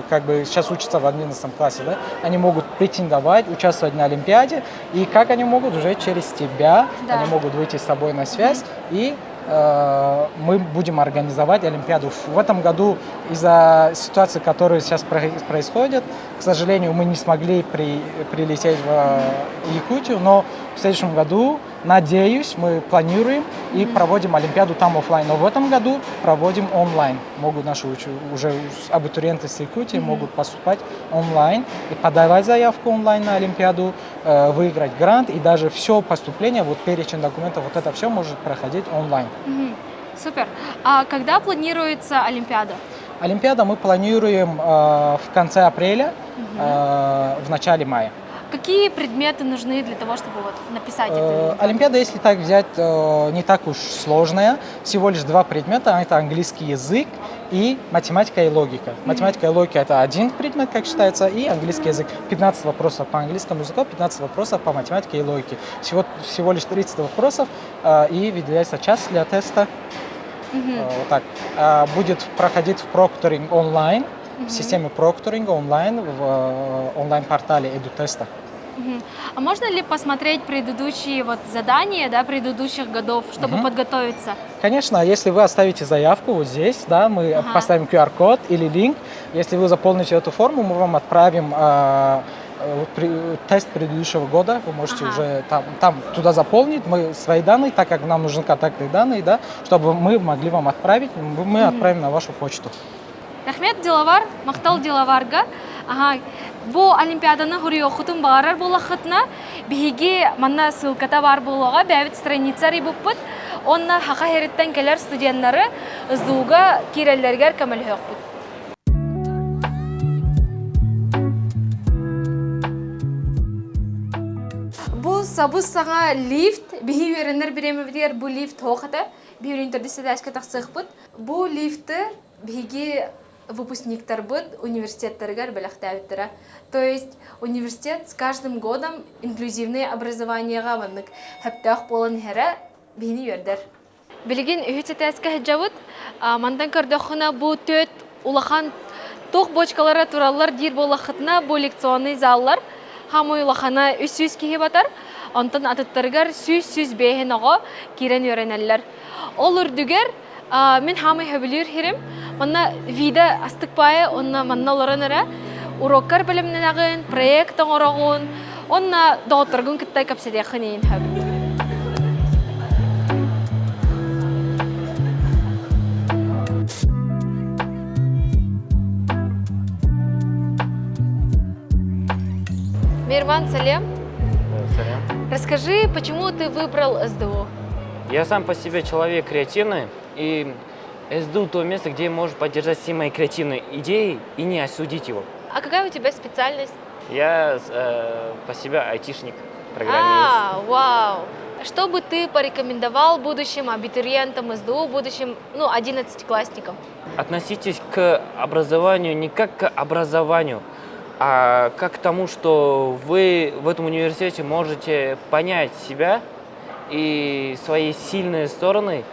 как бы сейчас учатся в 11 классе, да? Они могут претендовать, участвовать на Олимпиаде, и как они могут уже через тебя, они могут выйти с тобой на связь, и мы будем организовать Олимпиаду. В этом году из-за ситуации, которая сейчас происходит, к сожалению, мы не смогли прилететь в Якутию, но в следующем году, надеюсь, мы планируем и проводим Олимпиаду там офлайн. Но в этом году проводим онлайн. Могут наши уже абитуриенты с Якутии могут поступать онлайн и подавать заявку онлайн на Олимпиаду, выиграть грант, и даже все поступление, вот перечень документов, вот это все может проходить онлайн. Супер. А когда планируется Олимпиада? Олимпиада мы планируем в конце апреля, в начале мая. Какие предметы нужны для того, чтобы вот написать это? Олимпиада, если так взять, не так уж сложная. Всего лишь 2 предмета. Это английский язык и математика и логика. Математика и логика — это один предмет, как считается, и английский язык. 15 вопросов по английскому языку, 15 вопросов по математике и логике. Всего лишь 30 вопросов, и выделяется час для теста. Вот так. Будет проходить в прокторинг онлайн, в системе прокторинга онлайн, в онлайн-портале EduTesta. А можно ли посмотреть предыдущие задания, да, предыдущих годов, чтобы подготовиться? Конечно, если вы оставите заявку вот здесь, да, мы поставим QR-код или линк. Если вы заполните эту форму, мы вам отправим тест предыдущего года. Вы можете уже там туда заполнить свои данные, так как нам нужны контактные данные, да, чтобы мы могли вам отправить. Мы отправим на вашу почту. Рахмет, Дилавар, мақтал Дилаварга. Бу Олимпиаданы хурия оқытын бағарар болақытна, бейге манна ссылката бар болуға бәвіт страницари бұппыт, онна хақа хереттен келер студенттары ыздуға киреллергер көмілі өқпыт. Бу сабыз саңа лифт, бейі веренер біремі бідер бу лифт хоқыты, бейірін түрдісі дәшкі тақсықпыт. Бу лифті бейге выпускниктар быт университеттергер беләхтәвиттера. То есть университет с каждым годом инклюзивное образование гаваннык. Хәптәх болын хәре бейни вердер. Билеген үхететәскә хәҗәвыт, мандан көрдөхына бу төт улахан тоқ бочкалары тураллар дир болахытна бу лекционный заллар хамы улахана үс-үс киһи батар. Онтан атыттаргар сүз бейһен ага кирен йөрәнәлләр. Ол үрдүгер мен хамы хөбүлүр хирем. Манна вида астыкпая, онна манна лоранара уроккар белемнәгән, проекттан орагын, онна доктыргын киттай капсәдә хынын хәб. Мирван, салям. Салям. Расскажи, почему ты выбрал СДУ? Я сам по себе человек креативный, и СДУ то место, где можешь поддержать все мои креативные идеи и не осудить его. А какая у тебя специальность? Я по себе айтишник, программист. Вау! Что бы ты порекомендовал будущим абитуриентам СДУ, будущим 11-классникам? Относитесь к образованию не как к образованию, а как к тому, что вы в этом университете можете понять себя и свои сильные стороны,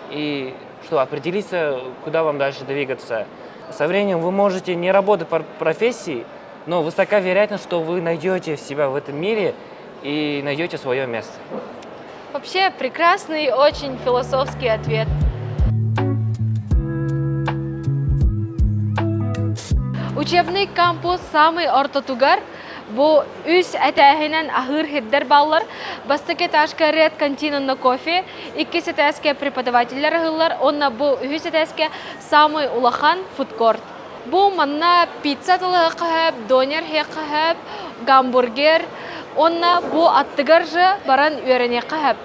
и что определиться, куда вам дальше двигаться. Со временем вы можете не работать по профессии, но высока вероятность, что вы найдете себя в этом мире и найдете свое место. Вообще прекрасный, очень философский ответ. Учебный кампус самый ортотугар. Бу үс әтәһенән ахыр хиддер баллар, бастыке ташка ред кантинында кофе, иккесе тәскә преподавательләр хыллар, онна бу үс әтәскә самый улахан фудкорт. Бу манна пицца тылы кахап, донер хе кахап, гамбургер, онна бу аттыгар же баран үйрене кахап.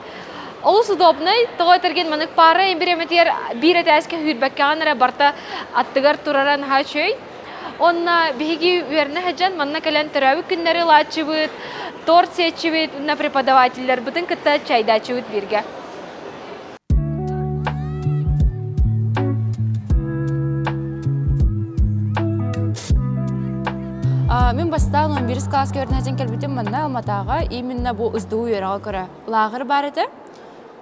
Олус удобный, того терген манык пара, имбиреметер бире тәске хүрбәккәнәре барта аттыгар тураран хачой. Онна биги үйрене хаҗан манна калән төрәве көннәре лачыбыт, торт сечибит, на преподавательләр бутын кытта чайда чыбыт биргә. Мен бастан 11 класс көрнәжен кәлбитем манна Алматага именно бу ыздуу ярага көрә. Лагыр бар иде.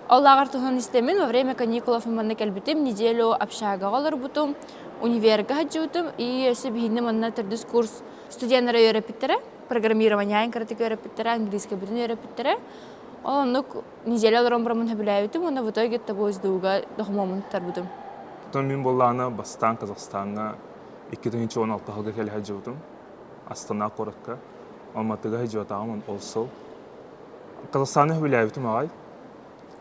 Ол лагыр туһун истемен во время каникулов манна кәлбитем неделю общага алыр бутум, универга хаҗутум и себинне манна төрдүс курс студентлары өйрәп программирование инкратик өйрәп английский бүтән өйрәп Онук неделя алырым брамын хәбиләйтем, оны в итоге табу ыздууга дохмамын тарбутум. Тон мен болланы бастан Казахстанга 2016 жылга кел хаҗутум. Астана коракка, Алматыга хаҗатагым олсол. Казахстанны хәбиләйтем агай.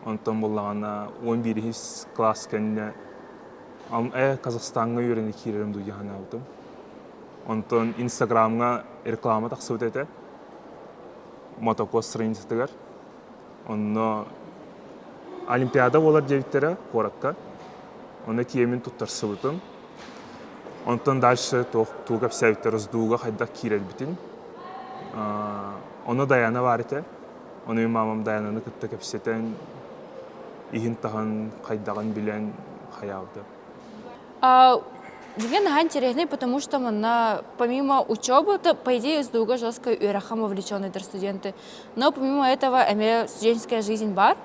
Онтон боллагана 11 класс кенне Казахстанга йөрәне кирерим ду яһанаутым. Онтон Инстаграмга реклама тахсыт ите. Мотокросс страницатыгар. Онно Олимпиада болар дебиттере коракка. Оны киемин туттарсыбытым. Онтон дальше тугап сәвиттер раздууга хайда кирер битин. Оны Даяна бар ите. Оны мамам Даянаны кытта кепсетен ихин тахан хайдаган билен хаябды. Для меня интересно, потому что помимо учебы, по идее, с долго жестко юрахам вовлечены студенты. Но помимо этого, студенческая жизнь бар.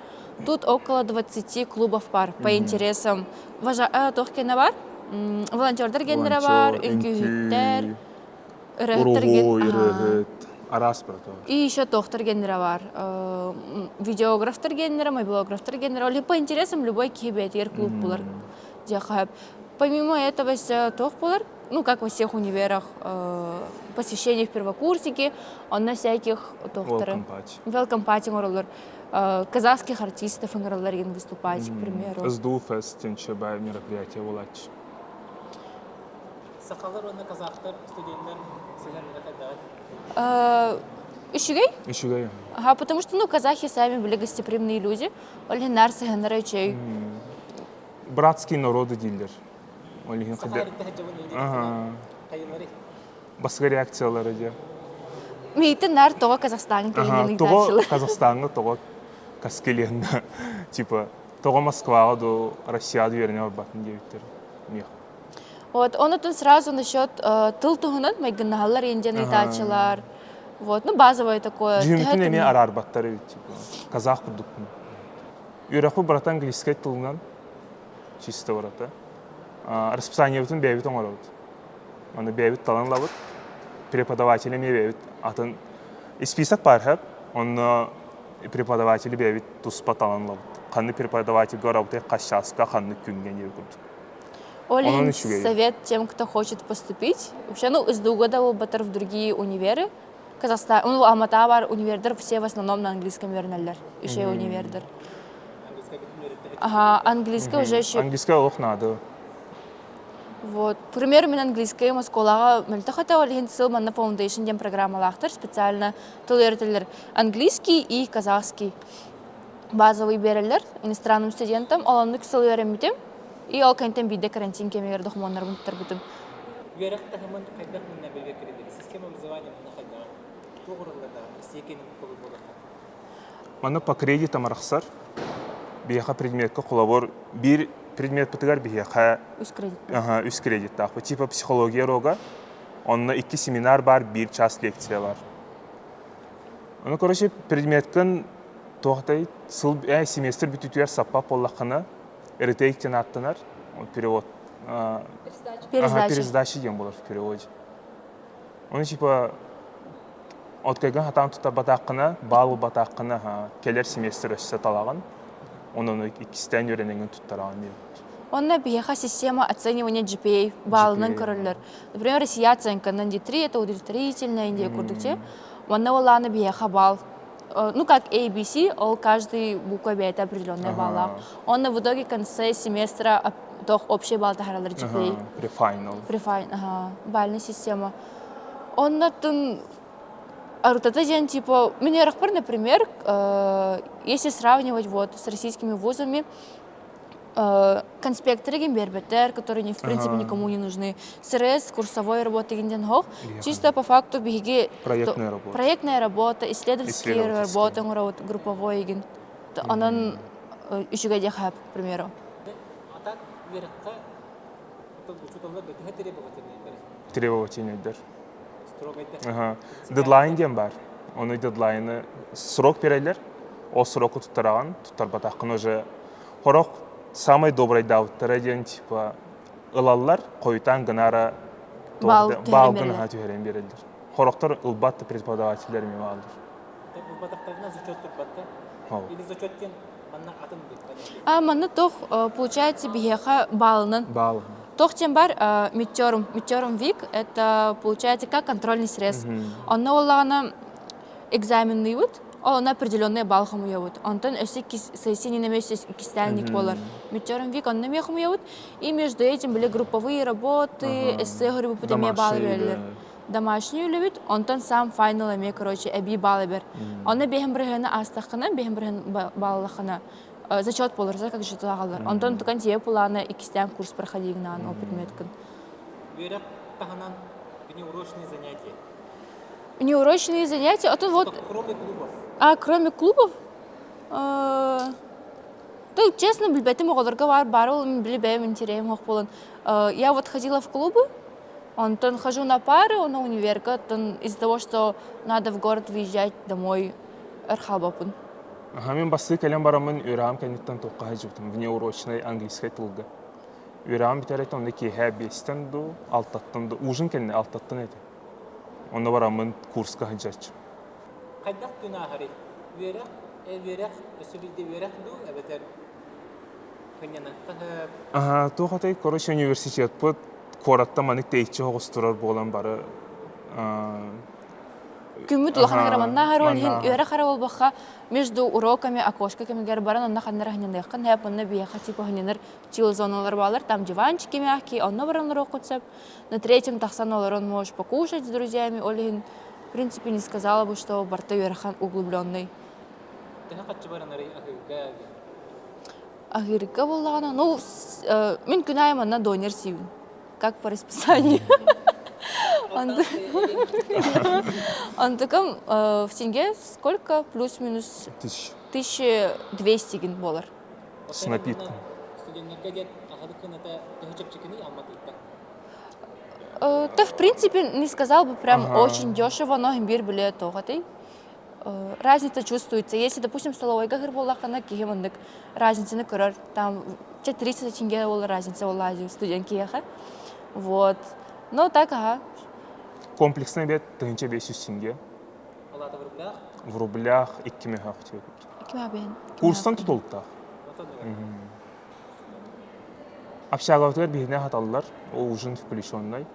Тут около 20 клубов пар по интересам. Тохкена бар, волонтердер гендера бар, инкюхиттер, и еще тохтер гендера бар, видеографтер гендера, мобилографтер гендера. По интересам любой кибетер клуб булар. Помимо этого, как во всех универах, посвящение в первокурснике, он на всяких докторов. Welcome party, казахских артистов выступать, к примеру. СДУ фест, тенчебай мероприятие волач. Сақалар оны казахтар студенттер сәлем Ищугай? Ищугай. Потому что, казахи сами были гостеприимные люди, олинар саганара чей. Братские народы дилдер. Басқа реакциялары де. Мейтін нар тоға Казахстанға келінен тоға Казахстанға, тоға Каскеленді. Типа, тоға Москваға, до Россияды веріне барбатын деуттер. Он тут сразу насчет тыл туғынан, майгынағалар енден итачылар. Базовое такое. Жүмітін еме арарбаттары, казах продуктын. Үйрақы барат английскай тылынан, чисто барата. Расписание бүтін бәйбіт оңарауд. Оны бәйбіт талан лавыд, преподавателі ме бәйбіт атын список бар хэп, оны преподаватели бәйбіт туспа талан лавыд. Қанны преподаватель ғарауды қашасқа қанны күнген ел күрді. Олин совет тем, кто хочет поступить. Вообще, из года батар в другие универы. Казахстан, Алмата бар универдер, все в основном на английском вернелер. Еще универдер. Ага, английский уже еще. Английский ох надо. Вот, к примеру, мен английский масколага мөлтахата олин сыл манна foundation дем программа лахтар специально толерителер английский и казахский базовый берелер иностранным студентам оланнык сыл öğrenмитем и ол кантен биде карантин кемер дохмоннар бунтар бутум. Юракта хаман кайдак мына белбек кереди. Система образования мына кайда. Тогуруларда секенин колу болот. Мана по кредитам арахсар. Бияха предметка кулабор бир предмет бітігер бияха үс кредит тақпы. Типа психология рога. Онна 2 семинар бар, 1 час лекция бар. Оны короче предметкін тоғытай семестр бүтітуер саппап олаққына эритейктен аттынар. Перевод. Пересдачи дем болар в переводе. Оны типа откайган хатан тұта батаққына, балу батаққына келер семестр өссе талаған. Onun ikisinden öğrenengen tutarağın değil. Онна бияха система оценивания GPA баллының көрілер. Например, Россия оценка на D3, это удовлетворительная Индия курдукте. Онна оланы бияха балл. Как ABC, каждый буква бьет определенный балл. Онна в итоге в конце семестра тох общий балл тахаралар жиплей. Префайнал. Бальная система. Оннатын арутата жен типа, мне рахпар, например, если сравнивать вот с российскими вузами, конспекторы гембербетер, которые в принципе никому не нужны, СРС, курсовой работы генденхох, чисто по факту беги проектная работа, исследовательские работы, групповой ген, он еще гадяхаб, к примеру. Требовательный. Дедлайн дем бар. Оны дедлайны срок берелер. О сроку туттараган, туттарбатакын уже хорок самый добрый дауттары ден типа ылаллар койтан гынара балгын ха түйерен берелер. Хороктор ылбатты преподавательдер ми балдыр. Ылбатактарына зачет турбатта. Или зачеттен манна атын бит. Манна тох получается бихеха балнын. Тох тем бар мидтерм вик, это получается как контрольный срез. Он на экзаменный вот, он определенные баллы хамуют. Он тон если сессии не наместил кистальник болар. Мидтерм вик он намехамуют, и между этим были групповые работы, эссе говорю по теме баллы. Домашнюю любит, он тон сам файналами, короче, эби баллы бер. Он на бегем брехена астахана, бегем брехен баллахана. Зачет поларса, как же туда. Антон tukан тебе плана и кистян курс проходил на предметкан. Верят таханан внеурочные занятия. Внеурочные занятия, а тут вот. Кроме клубов. Кроме клубов? То честно, блебеты моголорга бар барул, блебеем интерес мог полон. Я вот ходила в клубы, Антон хожу на пары, он на универка, из-за того, что надо в город выезжать домой, архалбапун. Мен басы кәлем барамын үйрағым кәнеттен тоққа жібітім, внеурочный английский тылғы. Үйрағым бітерет, онда кейхә бестен ду, алтаттан ду, ужын кәліне алтаттан еді. Онда барамын курсқа жачым. Қайдақ күн ағары, үйрақ, өсібілді үйрақ ду, әбетер көненен қағып. Тоқатай, короче, университет бұд, қоратта маник дейітші оғыстырар болан бары. Кümüt улахана граманна харол хин үйрә харол баха между уроками окошко кемгер баран онна ханнара хинен якын хәп онна бияха типа хиненер чил зоналар балар, там диванчики мягкие, онна баран урок утсап. На третьем тахсан он может покушать с друзьями. Олин в принципе не сказала бы, что барта үйрәхан углубленный. Ты хатчы баран агырга. Агырга буллагана, ну мен күнәйм онна донер сивин. Как по расписанию. Он таком в тенге сколько? Плюс-минус 1200 $. С напитком. Да, в принципе, не сказал бы прям очень дешево, но имбирь были тогатой. Разница чувствуется. Если, допустим, столовой гагыр болахана кихемандык, разница на курор, там 400 тенге была разница в Лазию, студентки еха. Вот. Но так, Комплексный бет 1500 тенге. В рублях 2000 тенге. Курстан tutuldu. Общаговтер бирне хаталлар, ол ужин включенный.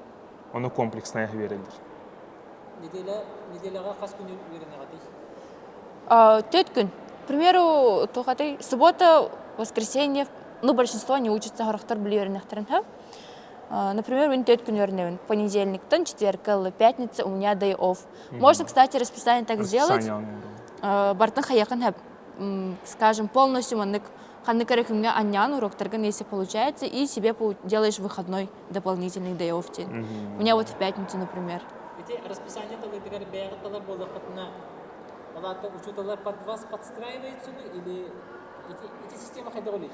Оны комплексная верилер. Неделяга кас күн берене гатый? 3 күн. К примеру, тохатай суббота, воскресенье, ну большинство не учатся характер бливернехтерен. Например, в 3 күн верневен. Понедельник, четверг, пятница у меня day off. Можно, кстати, расписание так сделать. Бартын хаяхан хэп, скажем, полностью маннык ханныкарых мне аньян урок торган, если получается, и себе делаешь выходной дополнительный day off. У меня вот в пятницу, например. Эти расписания тогда тегар бягаталар болдохотна. Алата учуталар под вас подстраиваются или эти системы хайда голиди?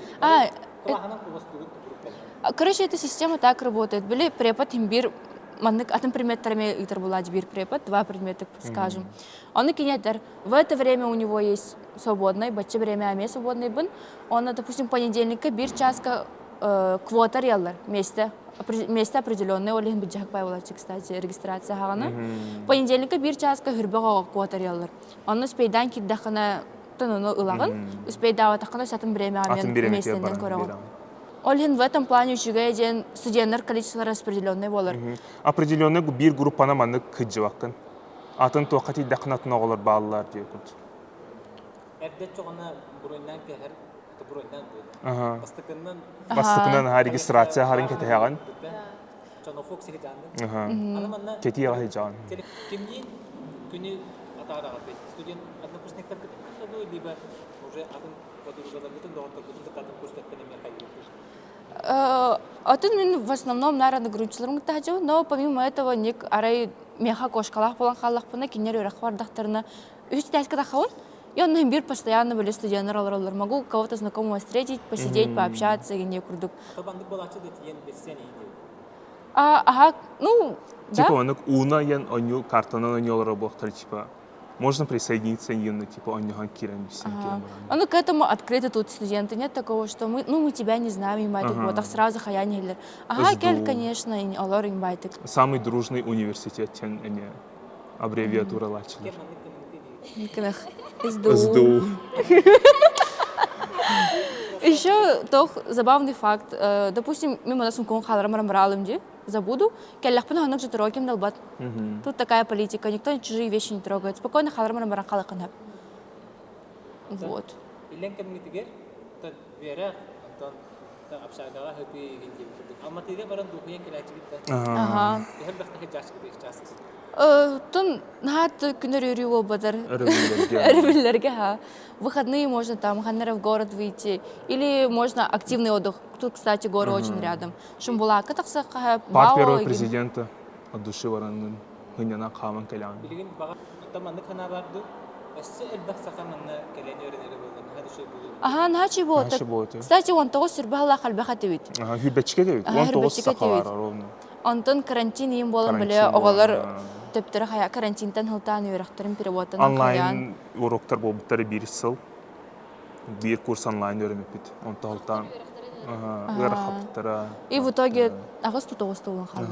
Короче, эта система так работает. Были препод имбир, атом предметами итер была бир препод, 2 предмета, скажем. Он кинетер. В это время у него есть свободное, баче время аме свободный бын. Он, допустим, понедельника бир часка квота реллар, место определенное, олих биджак появилась, кстати, регистрация хагана. Понедельника бир часка гырбага квота реллар. Он успейдан киддахана тононо ылаган, успейдава тахана сатым время аме местенден кораган. Олин в этом плане учугайден студенттер количество распределенное болар. Определенный бир группана манны кыджываккан. Атын тоқати дақнатын оғылар балалар дейкут. Әбдет жоғана бұрыннан кәхір бастыкынан регистрация харин кетеган. Кети яга жан. Кемдин күнү атарага бет студент однокурсниктер кетип либо уже атын подругалар бүтүн доктор бүтүн катын курстаттан эме кайрып. Атын мен в основном наверное грунчларым тахажу, но помимо этого ник арай меха кошкалах болан халлахпына кинер өрөх бардактарына үч тәскә тахавын. И он бир постоянно были студенты роллер. Могу кого-то знакомого встретить, посидеть, пообщаться, и не курдук. Табандык балачы дет ен берсен иди. Ага, ну, да. Типа он уна ян оню картона оню работал типа. Можно присоединиться ин типа оню хан кирен всем кирен. Ну к этому открыты тут студенты. Нет такого, что мы тебя не знаем, и мать вот так сразу хаяни гелер. Ага, кель, конечно, и алор им байтик. Самый дружный университет тен они аббревиатура лачили. Никнах. СДУ. Еще тох забавный факт. Допустим, мимо нас кон халарам бралым ди, забуду, келлахпын ханак же трогим далбат. Тут такая политика, никто чужие вещи не трогает. Спокойно халарам брахалаканап. Вот. Илен кемнитигер, то вера, антон та общагага хэпи гинди. Алматыга баран духуян келачигит. Ага. Я бахтах жашчык часыз. Тон нахат күнер өрү бадар. Рыбелерге, ха. Выходные можно там, ханнера в город выйти. Или можно активный отдых. Тут, кстати, горы очень рядом. Шумбулака, так сказать, Пар первого президента от души варанын хыняна каман калян. Билген бага таманды хана барды. Эссе элбах сахаманна келен өренери болгон. Хады шой булу. Ага, начи вот. Кстати, он того сюрбахла халбаха тевит. Ага, хүбечке тевит. Он того сахара ровно. Антон карантин им болон биле оголор төптөр хая карантинтан хылтан өрөктөрүн переводтан онлайн уроктар болуптары бир сыл. Бир курс онлайн өрөмөп бит. Он талтан. Ага, өрөктөрө. И в итоге агысту тогусту болон калды.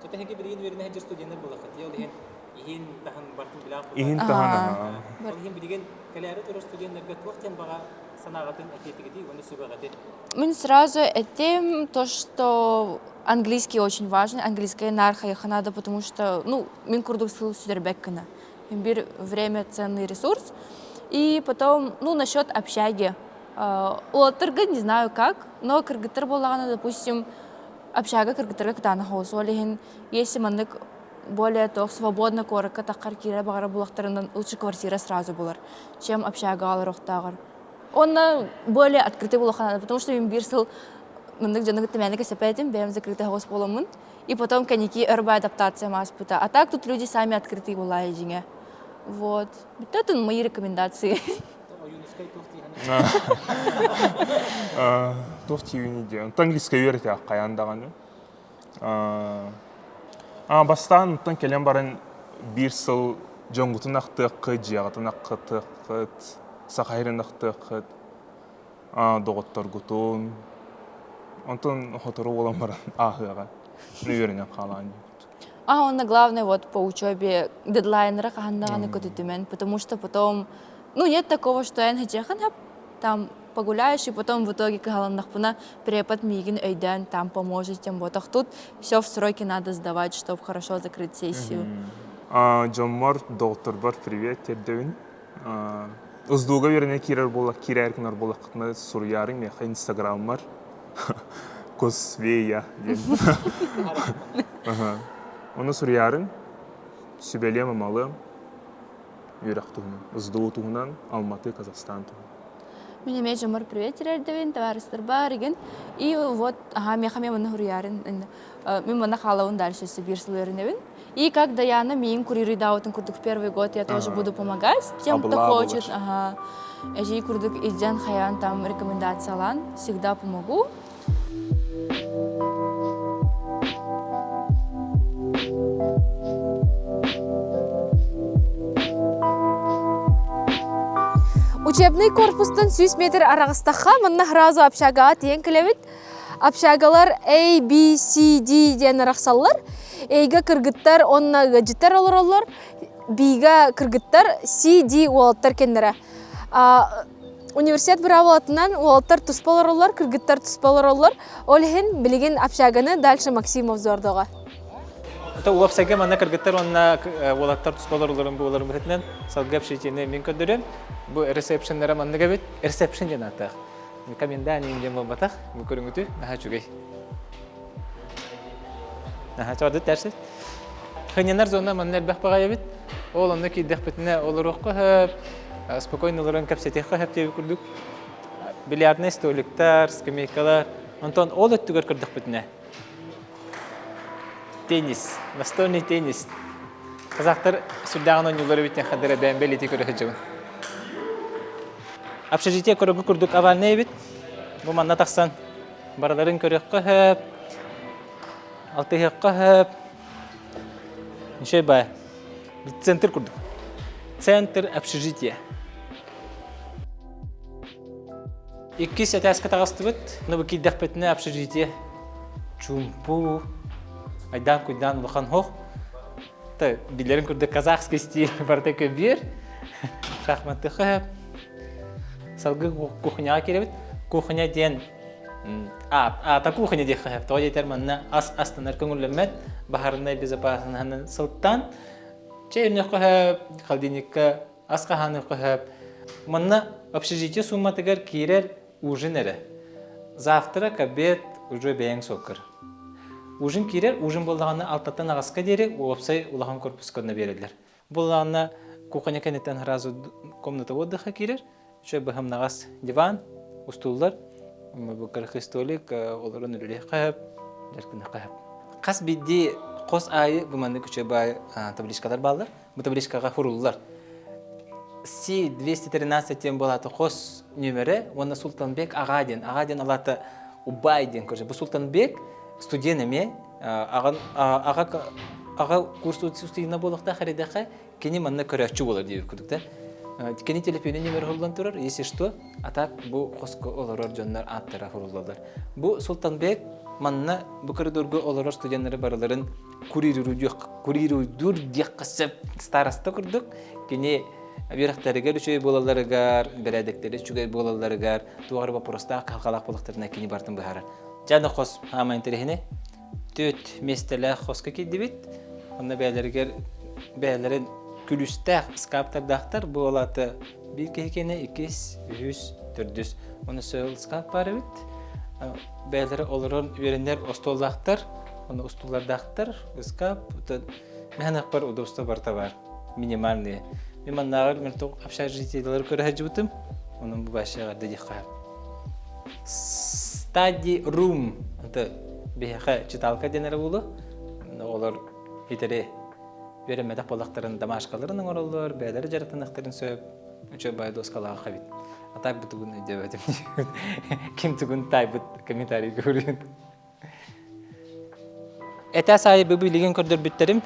Сотеге билген верне хажы студенттер болахат. Я олген иһин тахан бартын билак. Иһин тахан. Олген билген каляры төрө студенттерге токтен бага санагатын акетиги оны сүбагатын. Мы сразу этим то, что английский очень важен, английская нарха надо, потому что, ну, мин курдук сыл сюдербеккана. Бир время ценный ресурс. И потом, ну, насчет общаги. Улатырга не знаю как, но кыргытыр болагана, допустим, общага кыргытырга кытана хаусолихин, если мандык более тох свободно корка такар кире багара булактарынан лучше квартира сразу булар, чем общага алырохтагар. Он более открытый булахана, потому что им бирсыл мындык жаныгы тэмэнэгэ сэпэтим, бэм закрытый хаус боламын, и потом каники эрба адаптация маспыта. А так тут люди сами открытые булай жиңе. Вот. Это мои рекомендации. Тохти юниде. Английский верите каяндаганы. Бастан тан келен барын бир сыл жоңгутун актыкы, жагатын актыкы, сахайрын актыкы, доготтор гутун. Антон хотору болан баран ахыга. Неверно калан. Он главное вот по учебе дедлайнера кахандаганы көтүтүмен, потому что потом, ну, нет такого, что я там погуляешь, и потом в итоге кахаландахпына препод мигин өйден, там поможет, тем вот. Тут все в сроки надо сдавать, чтобы хорошо закрыть сессию. Джоммар, доктор бар, привет, тердевин. Уздуга верне кирер бола, киреркнар бола кытна сурьярың, меха инстаграммар. Косвея. Оны сурьярың, сүбелем амалы, үйрек туғынан, ұздуы туғынан, Алматы, Казахстан туғынан. Меня Джоммар, привет, тердевин, товарищ бар, и вот, меха мне мана сурьярың, мы мана халаун дальше Сибирь слуэрневин. И как Даяна, мин куриры даутын курдук в первый год, я тоже буду помогать тем, кто хочет. Эжи курдук иджан хаян там рекомендация лан, всегда помогу. Учебный корпустан 100 метр арағыстаға мұнна ғразу апшагаға тиен кілевет. Апшагалар A, B, C, D ден арақсалар. A-га кыргыттар, онна ғаджиттар олар. B-га кыргыттар, C, D уолаттар кендері. Университет бір авалатынан уолаттар тұспалар олар, кыргыттар тұспалар олар. Олхен білген апшаганы дальше Максимов зордоға. Это у апсаге манна кыргыттар, онна уолаттар тұспалар оларын бұл оларын бітінен салгап шетені мен көндірем. Бұл ресепшенлері манна кәбет, ресепшен жен атақ. Каменда не идем в батах, мы курим утю, на хачугай. На хачугай дерсит. Ханянар зона маннер бахпагай бит. Ол онны киддах битне олорукка спокойно лоран капсетеха хап тев курдук. Бильярдный столиктар, скамейкалар. Антон ол өттүгөр кырдык битне. Теннис, настольный теннис. Казахтар сүрдаган ойнулары битне хадыра бәмбелити көрөһөжөбүн. Общежитие көрөгү курдук авальный бит. Бу манна таксан бараларын көрөккө хөп. Алтыгыкка хөп. Ничей бай. Центр курдук. Центр общежития. Икки сетаска тагыстыбыт. Ну бу киддах битне общежитие. Чумпу. Айдан куйдан улахан хох. Та билерин курдук казахский стиль барта көбир. Шахматты хөп. Салгы кухняга келебит. Кухня ден та кухня де хөп. Тоя терманна астанар көңүллөмөт. Бахарындай безопасный сылттан. Чейне хөп, холодильникка аскаханы хөп. Манна общежитие сумматыгар кирер ужинере. Завтра к обед уже бең сокыр. Ужин кирер, ужин болдағаны алтаттан ағасқа дере, опсай улахан корпускадына береділер. Болдағаны кухня кенеттен разу комната отдыха кирер, еще бахам нағас диван, устуллар, бұқырқы столик, оларын үріле қайып, дәркіні қайып. Қас бидде қос айы бұманды күші бай табличкалар балдар, бұл табличкаға фуруллар. Си-213 тем болаты қос нөмірі, оны Султанбек Ағаден алаты Убайден көрші. Бұл Султанбек студенеме аға курс студена болықта қаридаққа кені манна көрәтші болар дейір күдікті. Кені телефоны нөмірі ғылдан тұрар, есі что, атап бұл қосқы оларар жонлар аттара ғылдалар. Бұл Султанбек манна бұл коридорғы оларар студенлері барыларын күрирудур дек қысып старасты күрдік. Кені Верхтарыгар үшөй болаларыгар, бәрәдіктері үшөй болаларыгар, туғары бапырыста қалқалақ болықтарына кені бартын бұхарар. Жаны қос ама интерехіне төт местелі қосқа кеді бет. Онда бәлерін күлістәқ скаптардақтар болаты бір кекені 200-300. Оны сөйл скап бары бет. Бәлері олырын өрендер остолдақтар, оны остолдақтар, скап. Мәнақ бар удобство барта бар, минимальные. Мен нағыр мен тоқ общежитиелер көрәжі бұтым, оның бұл башыға дәдек қайып. Study room, это бейхе читалка денері болу. Олар етері өремедақ болақтарын дамашқаларының оралылар, бәлері жарықтанақтарын сөйіп, үші бай доскалаға қабет. Атақ бұты бұны деп өтім. Кем түгін тай бұт комментарий көрген. Әтә сайы бұл білеген көрдір бүттерім,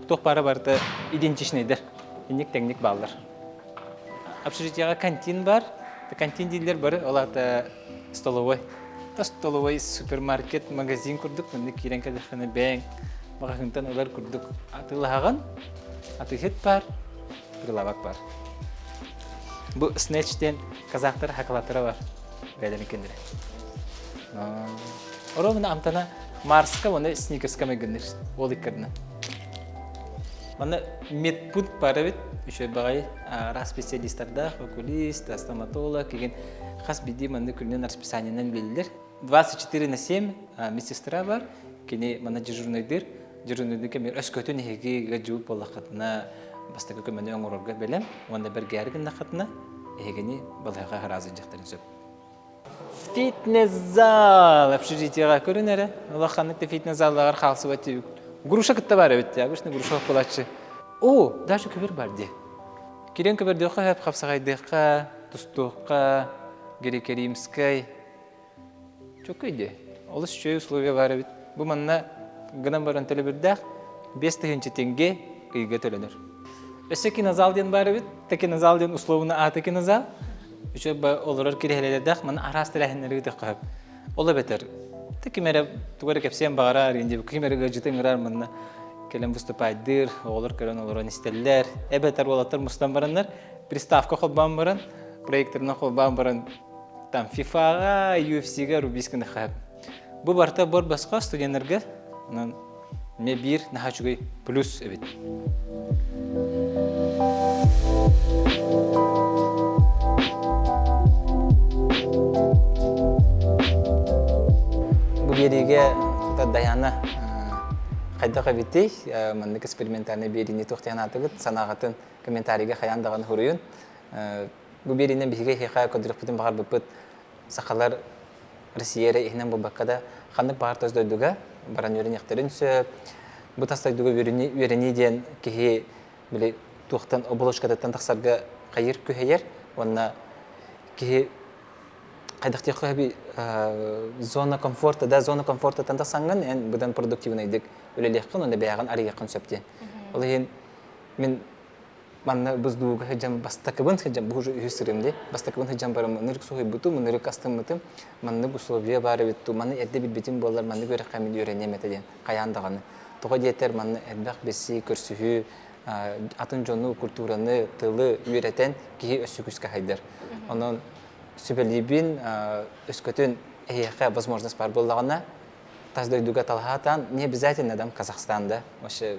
тоқ бары барды идентичнейдер. Инник тәңник балдар. Общежитияға кантин бар. Кантин дейлер бары, олаты столовой. Столовой супермаркет, магазин күрдік. Мені керен кәдіқіні бәң. Мағағынтан олар күрдік. Атылағын, атығыт бар, прилавак бар. Бұл снэчтен казақтар хақылатыры бар. Бәлемі кендірі. Оровыны амтана Марска, оны сникерска мәгіндір. Ол иккірді. Мана медпункт бары бит, еще бағай специалисттарда, окулист, стоматолог, кеген қас биде мана күннен расписаниянан белілер. 24/7 медсестра бар, кене мана дежурныйдыр. Дежурныйды кемер өскөтін егеге жуып болақатына бастығы көмені оңырорға белем, онда бір гәргін нақатына егені балайға разы жақтарын сөп. Фитнес-зал общежитияға көрінері. Олаққанықта фитнес-залдағар қалсы бәтті груша кітті бар өтті, обычный грушалық болатшы. О, даже көбір бар де. Керен көбір деуқа, әп қапсағайдыққа, тұстуққа, герекеримскай. Чөк өйде. Олыс үшөй условия бар өт. Бұл манна ғынан баран төлі бірдәқ 5 тенге үйге төленір. Өсі кинозал ден бар өт. Та кинозал ден условына аты кинозал. Үшөй олырар керелердәқ, мана арастыр әхінлері өті Ола бетер. Кемере тугары кепсем бағара аренде кемере гажитен грар мына келем выступайдыр, олар көрөн олар истеллер, эбетер болаттар мустан бараннар, приставка холбан баран, проекторна холбан баран, там FIFA-га, UFC-га рубисканы хап. Бу барта бор басқа студентлерге, ме бир нахачугай плюс эбит. Даяна қайдаға беттей, маннык экспериментарны беріне тоқтиянатығыт, санағатын комментарийге қаяндаған хұрыйын. Бұл берінен бігі хейқая көдірік бұтын бағар бұпыт сақалар Россиера ихнен бұл баққада қандық бағар төздойдуға баран өрін еқтерін сөп. Бұл тастайдуға өріне ден кеге туқтан оболошкадаттан тақсарға қайыр көйер, онына кеге қайдақтай қойы зона комфорта, да, зона комфорта танда саңын, ән бұдан продуктивнайдық өлелеқін, онда бәяған арияқын сөптен. Ол ең, мен манна бұздуға хеджам бастақыбын хеджам, бұл уже үйсірімде, бастақыбын хеджам барым, нырық соғай бұту, нырық астым мұтым, манны бұсловия бары бітті, манны әрді бітбітім болар, манны көрі қамил үйренем әтеден, қаяндағаны. Тоға детер манны әрбәқ бесі, көрсіхі, атын жону, культураны, тылы үйретен кейі өсі күске хайдар. Onun süperlibin üskütün ehiyakka возможность бар болдағына таздойдуға талғатан не обязательно адам Казахстанда. Вообще,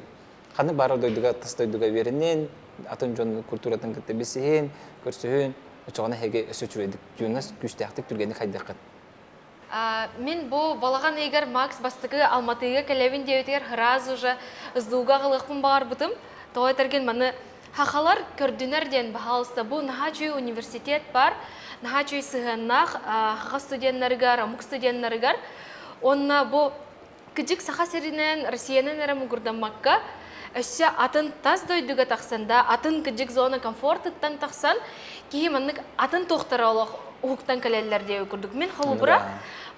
қаны бары дойдуға таздойдуға верінен, атын жону культуратын кітті бесейін, көрсіхін, ұчығына хеге өсі жүредік. Юнас күштіяқтық түргені қайдақыт. Мен бұл балаған егер Макс бастығы Алматыға кәлевін деуетер хыраз уже ұздуға ғылықпын бағар бұтым. Тоғай тәрген маны хақалар көрдінерден бағалысты. Бұл Нахачуй университет бар. Нахачуй сығаннақ хақа студенттарығар, амук студенттарығар. Онна бұл күдік сақа серінен Россиянын әрі мұғырдамаққа өсі атын таз дойдуға тақсанда, атын күдік зона комфорттан тақсан, кейін маннық атын тоқтар олық ұғықтан кәлелер деу күрдік. Мен қолу бұра,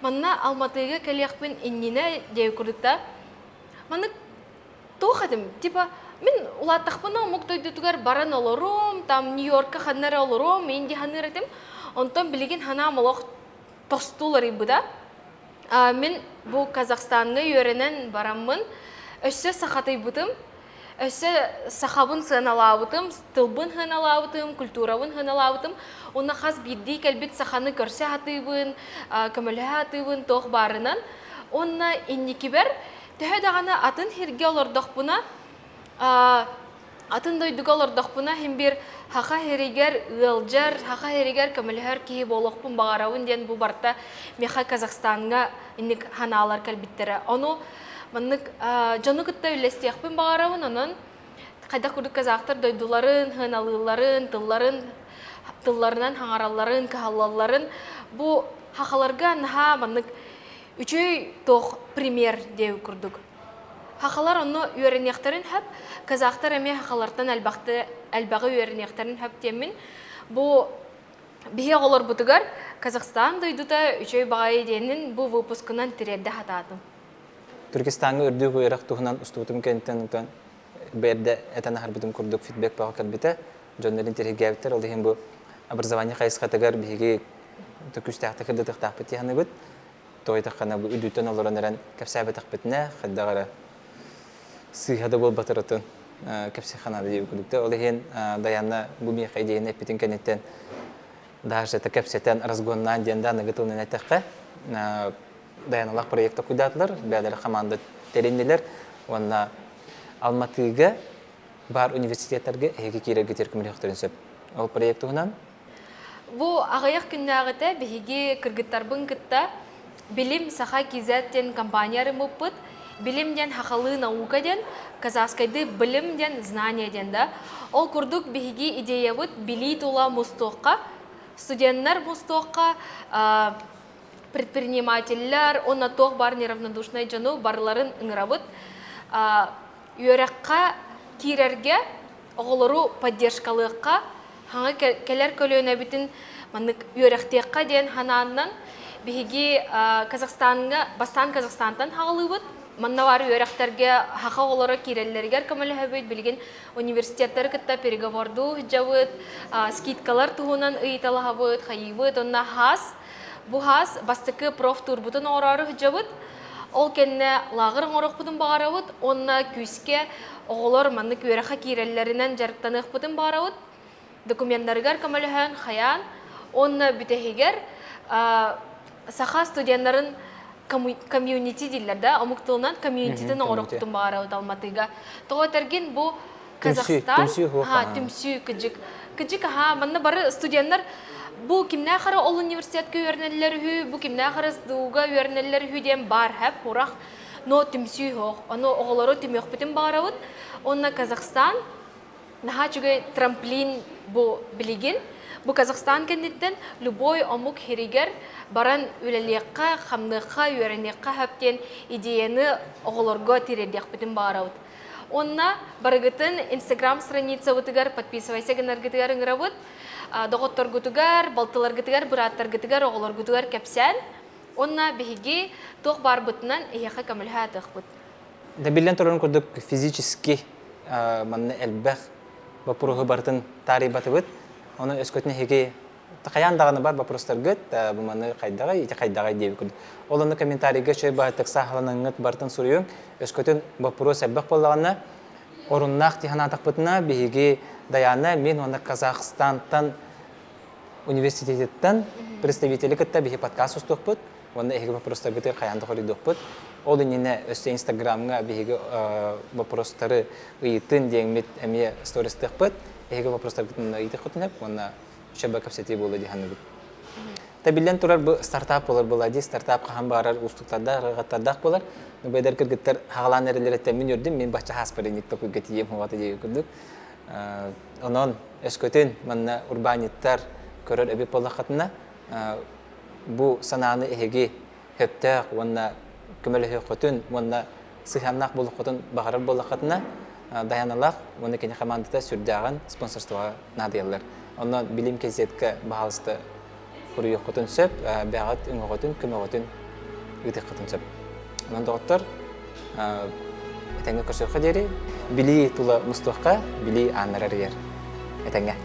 манна Алматыға кәлеқпен инніне деу күрдікта. Маннық тоқадым, типа, мен улаттақпына мұқ дойдутығар баран олырым, там Нью-Йоркқа қаннары олырым, менде қаннар етім. Онтан білеген хана молоқ тостулар ибыда. Мен бұл Казахстанны үйренен барамын. Өсі сақатай бұтым. Өсі сақабын сығаналауытым, тылбын сығаналауытым, культуравын сығаналауытым. Оны қаз бірдей кәлбет сақаны көрсе атыйбын, көмілі атыйбын тоқ барынан. Оны иннекі бәр, төхі дағаны атын херге олырдық бұна, атын дойдуға олырдық бұна, хем бір хақа херегер ұлжар, хақа херегер көмілі кейі болықпын бағарауын ден бұл барта меха Казахстанға иннек ханалар кәлбеттері. Оны Маннык жону кытта үлестияқпен бағарауын, онын қайда күрдік казақтар дойдуларын, хыналыларын, тылларынан хаңараларын, кахаллаларын. Бұл хақаларға наға маннык үчөй тоқ пример деу күрдік. Хақалар оны үйерінеқтарын хөп, казақтар әме хақалартан әлбағы үйерінеқтарын хөп темін. Бұл бейе олар бұтығар Казахстан дойдута үчөй бағай денін бұл выпускынан тірерді хататым. Түркистанга үрдүү көйрак туһунан устуутум кенттен утан берде этана харбытым курдук фидбек бага калбите жоннорин терегебтер ол бу образование кайсхатагар биги төкүстәхтә кирде тахпыт яны бит тойта хана бу үдүтөн олоранан капсабы тахпытна хаддагара сыйхада бол батыратын капсихана дип күлүктә ол Даяна бу ми хайдене питин кенеттен даже та капсетен разгоннан дендан готовны нәтәккә Даяналақ проекта күйдатылар, бәдәрі қаманды теренділер. Онна Алматыға бар университеттерге әйгі керегі теркімілі өқтірін сөп. Ол проекты ғынан? Бұл ағаяқ күнні ағыта бігеге кіргіттарбын күтті білім сақа кезеттен компанияры мұппыт, білімден хақалы наука ден, казахскайды білімден знания ден да. Ол күрдік бігеге идея бұд білі тула мұстоққа, студенттер мұстоққа, предпринимательлер, онна тоқ бар неравнодушный жану барларын ыңырабыт. Үйераққа кирерге, оғылыру поддержкалыққа, хаңа келер көлөне бітін үйерақтеққа ден хананнан, бігеге бастан Казахстантан хағылы бұд. Манна бар үйерақтерге хақа оғылыры киреллергер көмілі әбейд білген университеттер күтті переговорду жауыд, скидкалар туғынан ұйталы ғабыд, қайыбыд, онна хас. Бұл хас бастықы профтур бұтын орары жабыд, ол кәнне лағыр орық бұтын бағарауыд, онна күске оғылар манны көреқа кейрелерінен жарықтанық бұтын бағарауыд, документтарығар көміліген қаян, онна бүтәхегер сақа студенттарын комьюнити дейлерді, омықтылынан комьюнитетін орық бұтын бағарауыд Алматыға. Тоға тәрген бұл Казахстан, түмсі күджік. Күджік, манны бары студенттар Бұл кімнә қары ол университетке үйернелерүй, бұл кімнә қары сдуға үйернелер үйден бар әп, ұрақ но тимсүйхох, оно оголоро тимех битим баравыт. Онна Казахстан наха чугай трамплин бу билигин. Бу Казахстан кендиттен любой омук хиригер баран үлелиекка, хамныхка, үйренекка хаптен идеяны оголорго тирердек битим баравыт. Онна барыгытын Инстаграм страница вытыгар подписывайся гынар гытыгар ыңыравыт. Доғыттар гытыгар, балтылар гытыгар, бұраттар гытыгар, оғылар гытыгар кәпсән. Онна бігіге тоқ бар бұтынан ияқа камылға атық бұт. Дәбілен тұрын көрдік физически манны әлбәқ бапұрығы бартын тарih баты бұт. Оның өскөтіне хеге қаяндағаны бар бапұрыстар гыт, бұл маны қайдағай, ете қайдағай дейбі көрді. Олыны комментарийге шөй бағыттық сағыланыңыт бартын сұрыйын, өскөтін бапұрыз әлбәқ болағына, орыннақ тихан атық бұтына бігіге даяна мен оны Казахстантан университеттен представителі кітті бігі подкаст ұстық бұд. Оны әйгі бапұрыстар гытыр қаянды қоридық бұд. Ол үніне өсті инстаграмға бігі бапұрыстары ұйытын деймет әме стористық бұд. Әйгі бапұрыстар гытын ұйытық бұтын әп, оны шөбі көпсеті болы дейханы бұд. Табилен тұрар бұл стартап болар болады, стартап қаған бағарар ұстықтардақ, ғаттардақ болар. Нөбайдар кіргіттер хағалан әрілер әттен мен үрдім, мен бақча хаспарын еттік көйгеті ем хуғаты дейі күрдік. Онон өскөтін манна урбаниттар көрөр әбіп болақатына бұ сананы әйге хөптәқ, онна көмілі хөқөтін, онна сыхамнақ болыққотын бағарар болақатына даяналақ, оны кені командата сүрдіған спонсорствоға надыялар. Онон білім кезеткі бағалысты құры өққотын сөп, бәғат үңіғотын, көміғотын үтік қытын сөп. Онон доғыттар әтәңгі көрсөққа дері, білі тұлы мұстыққа, білі анырар ер. Әтәңгі.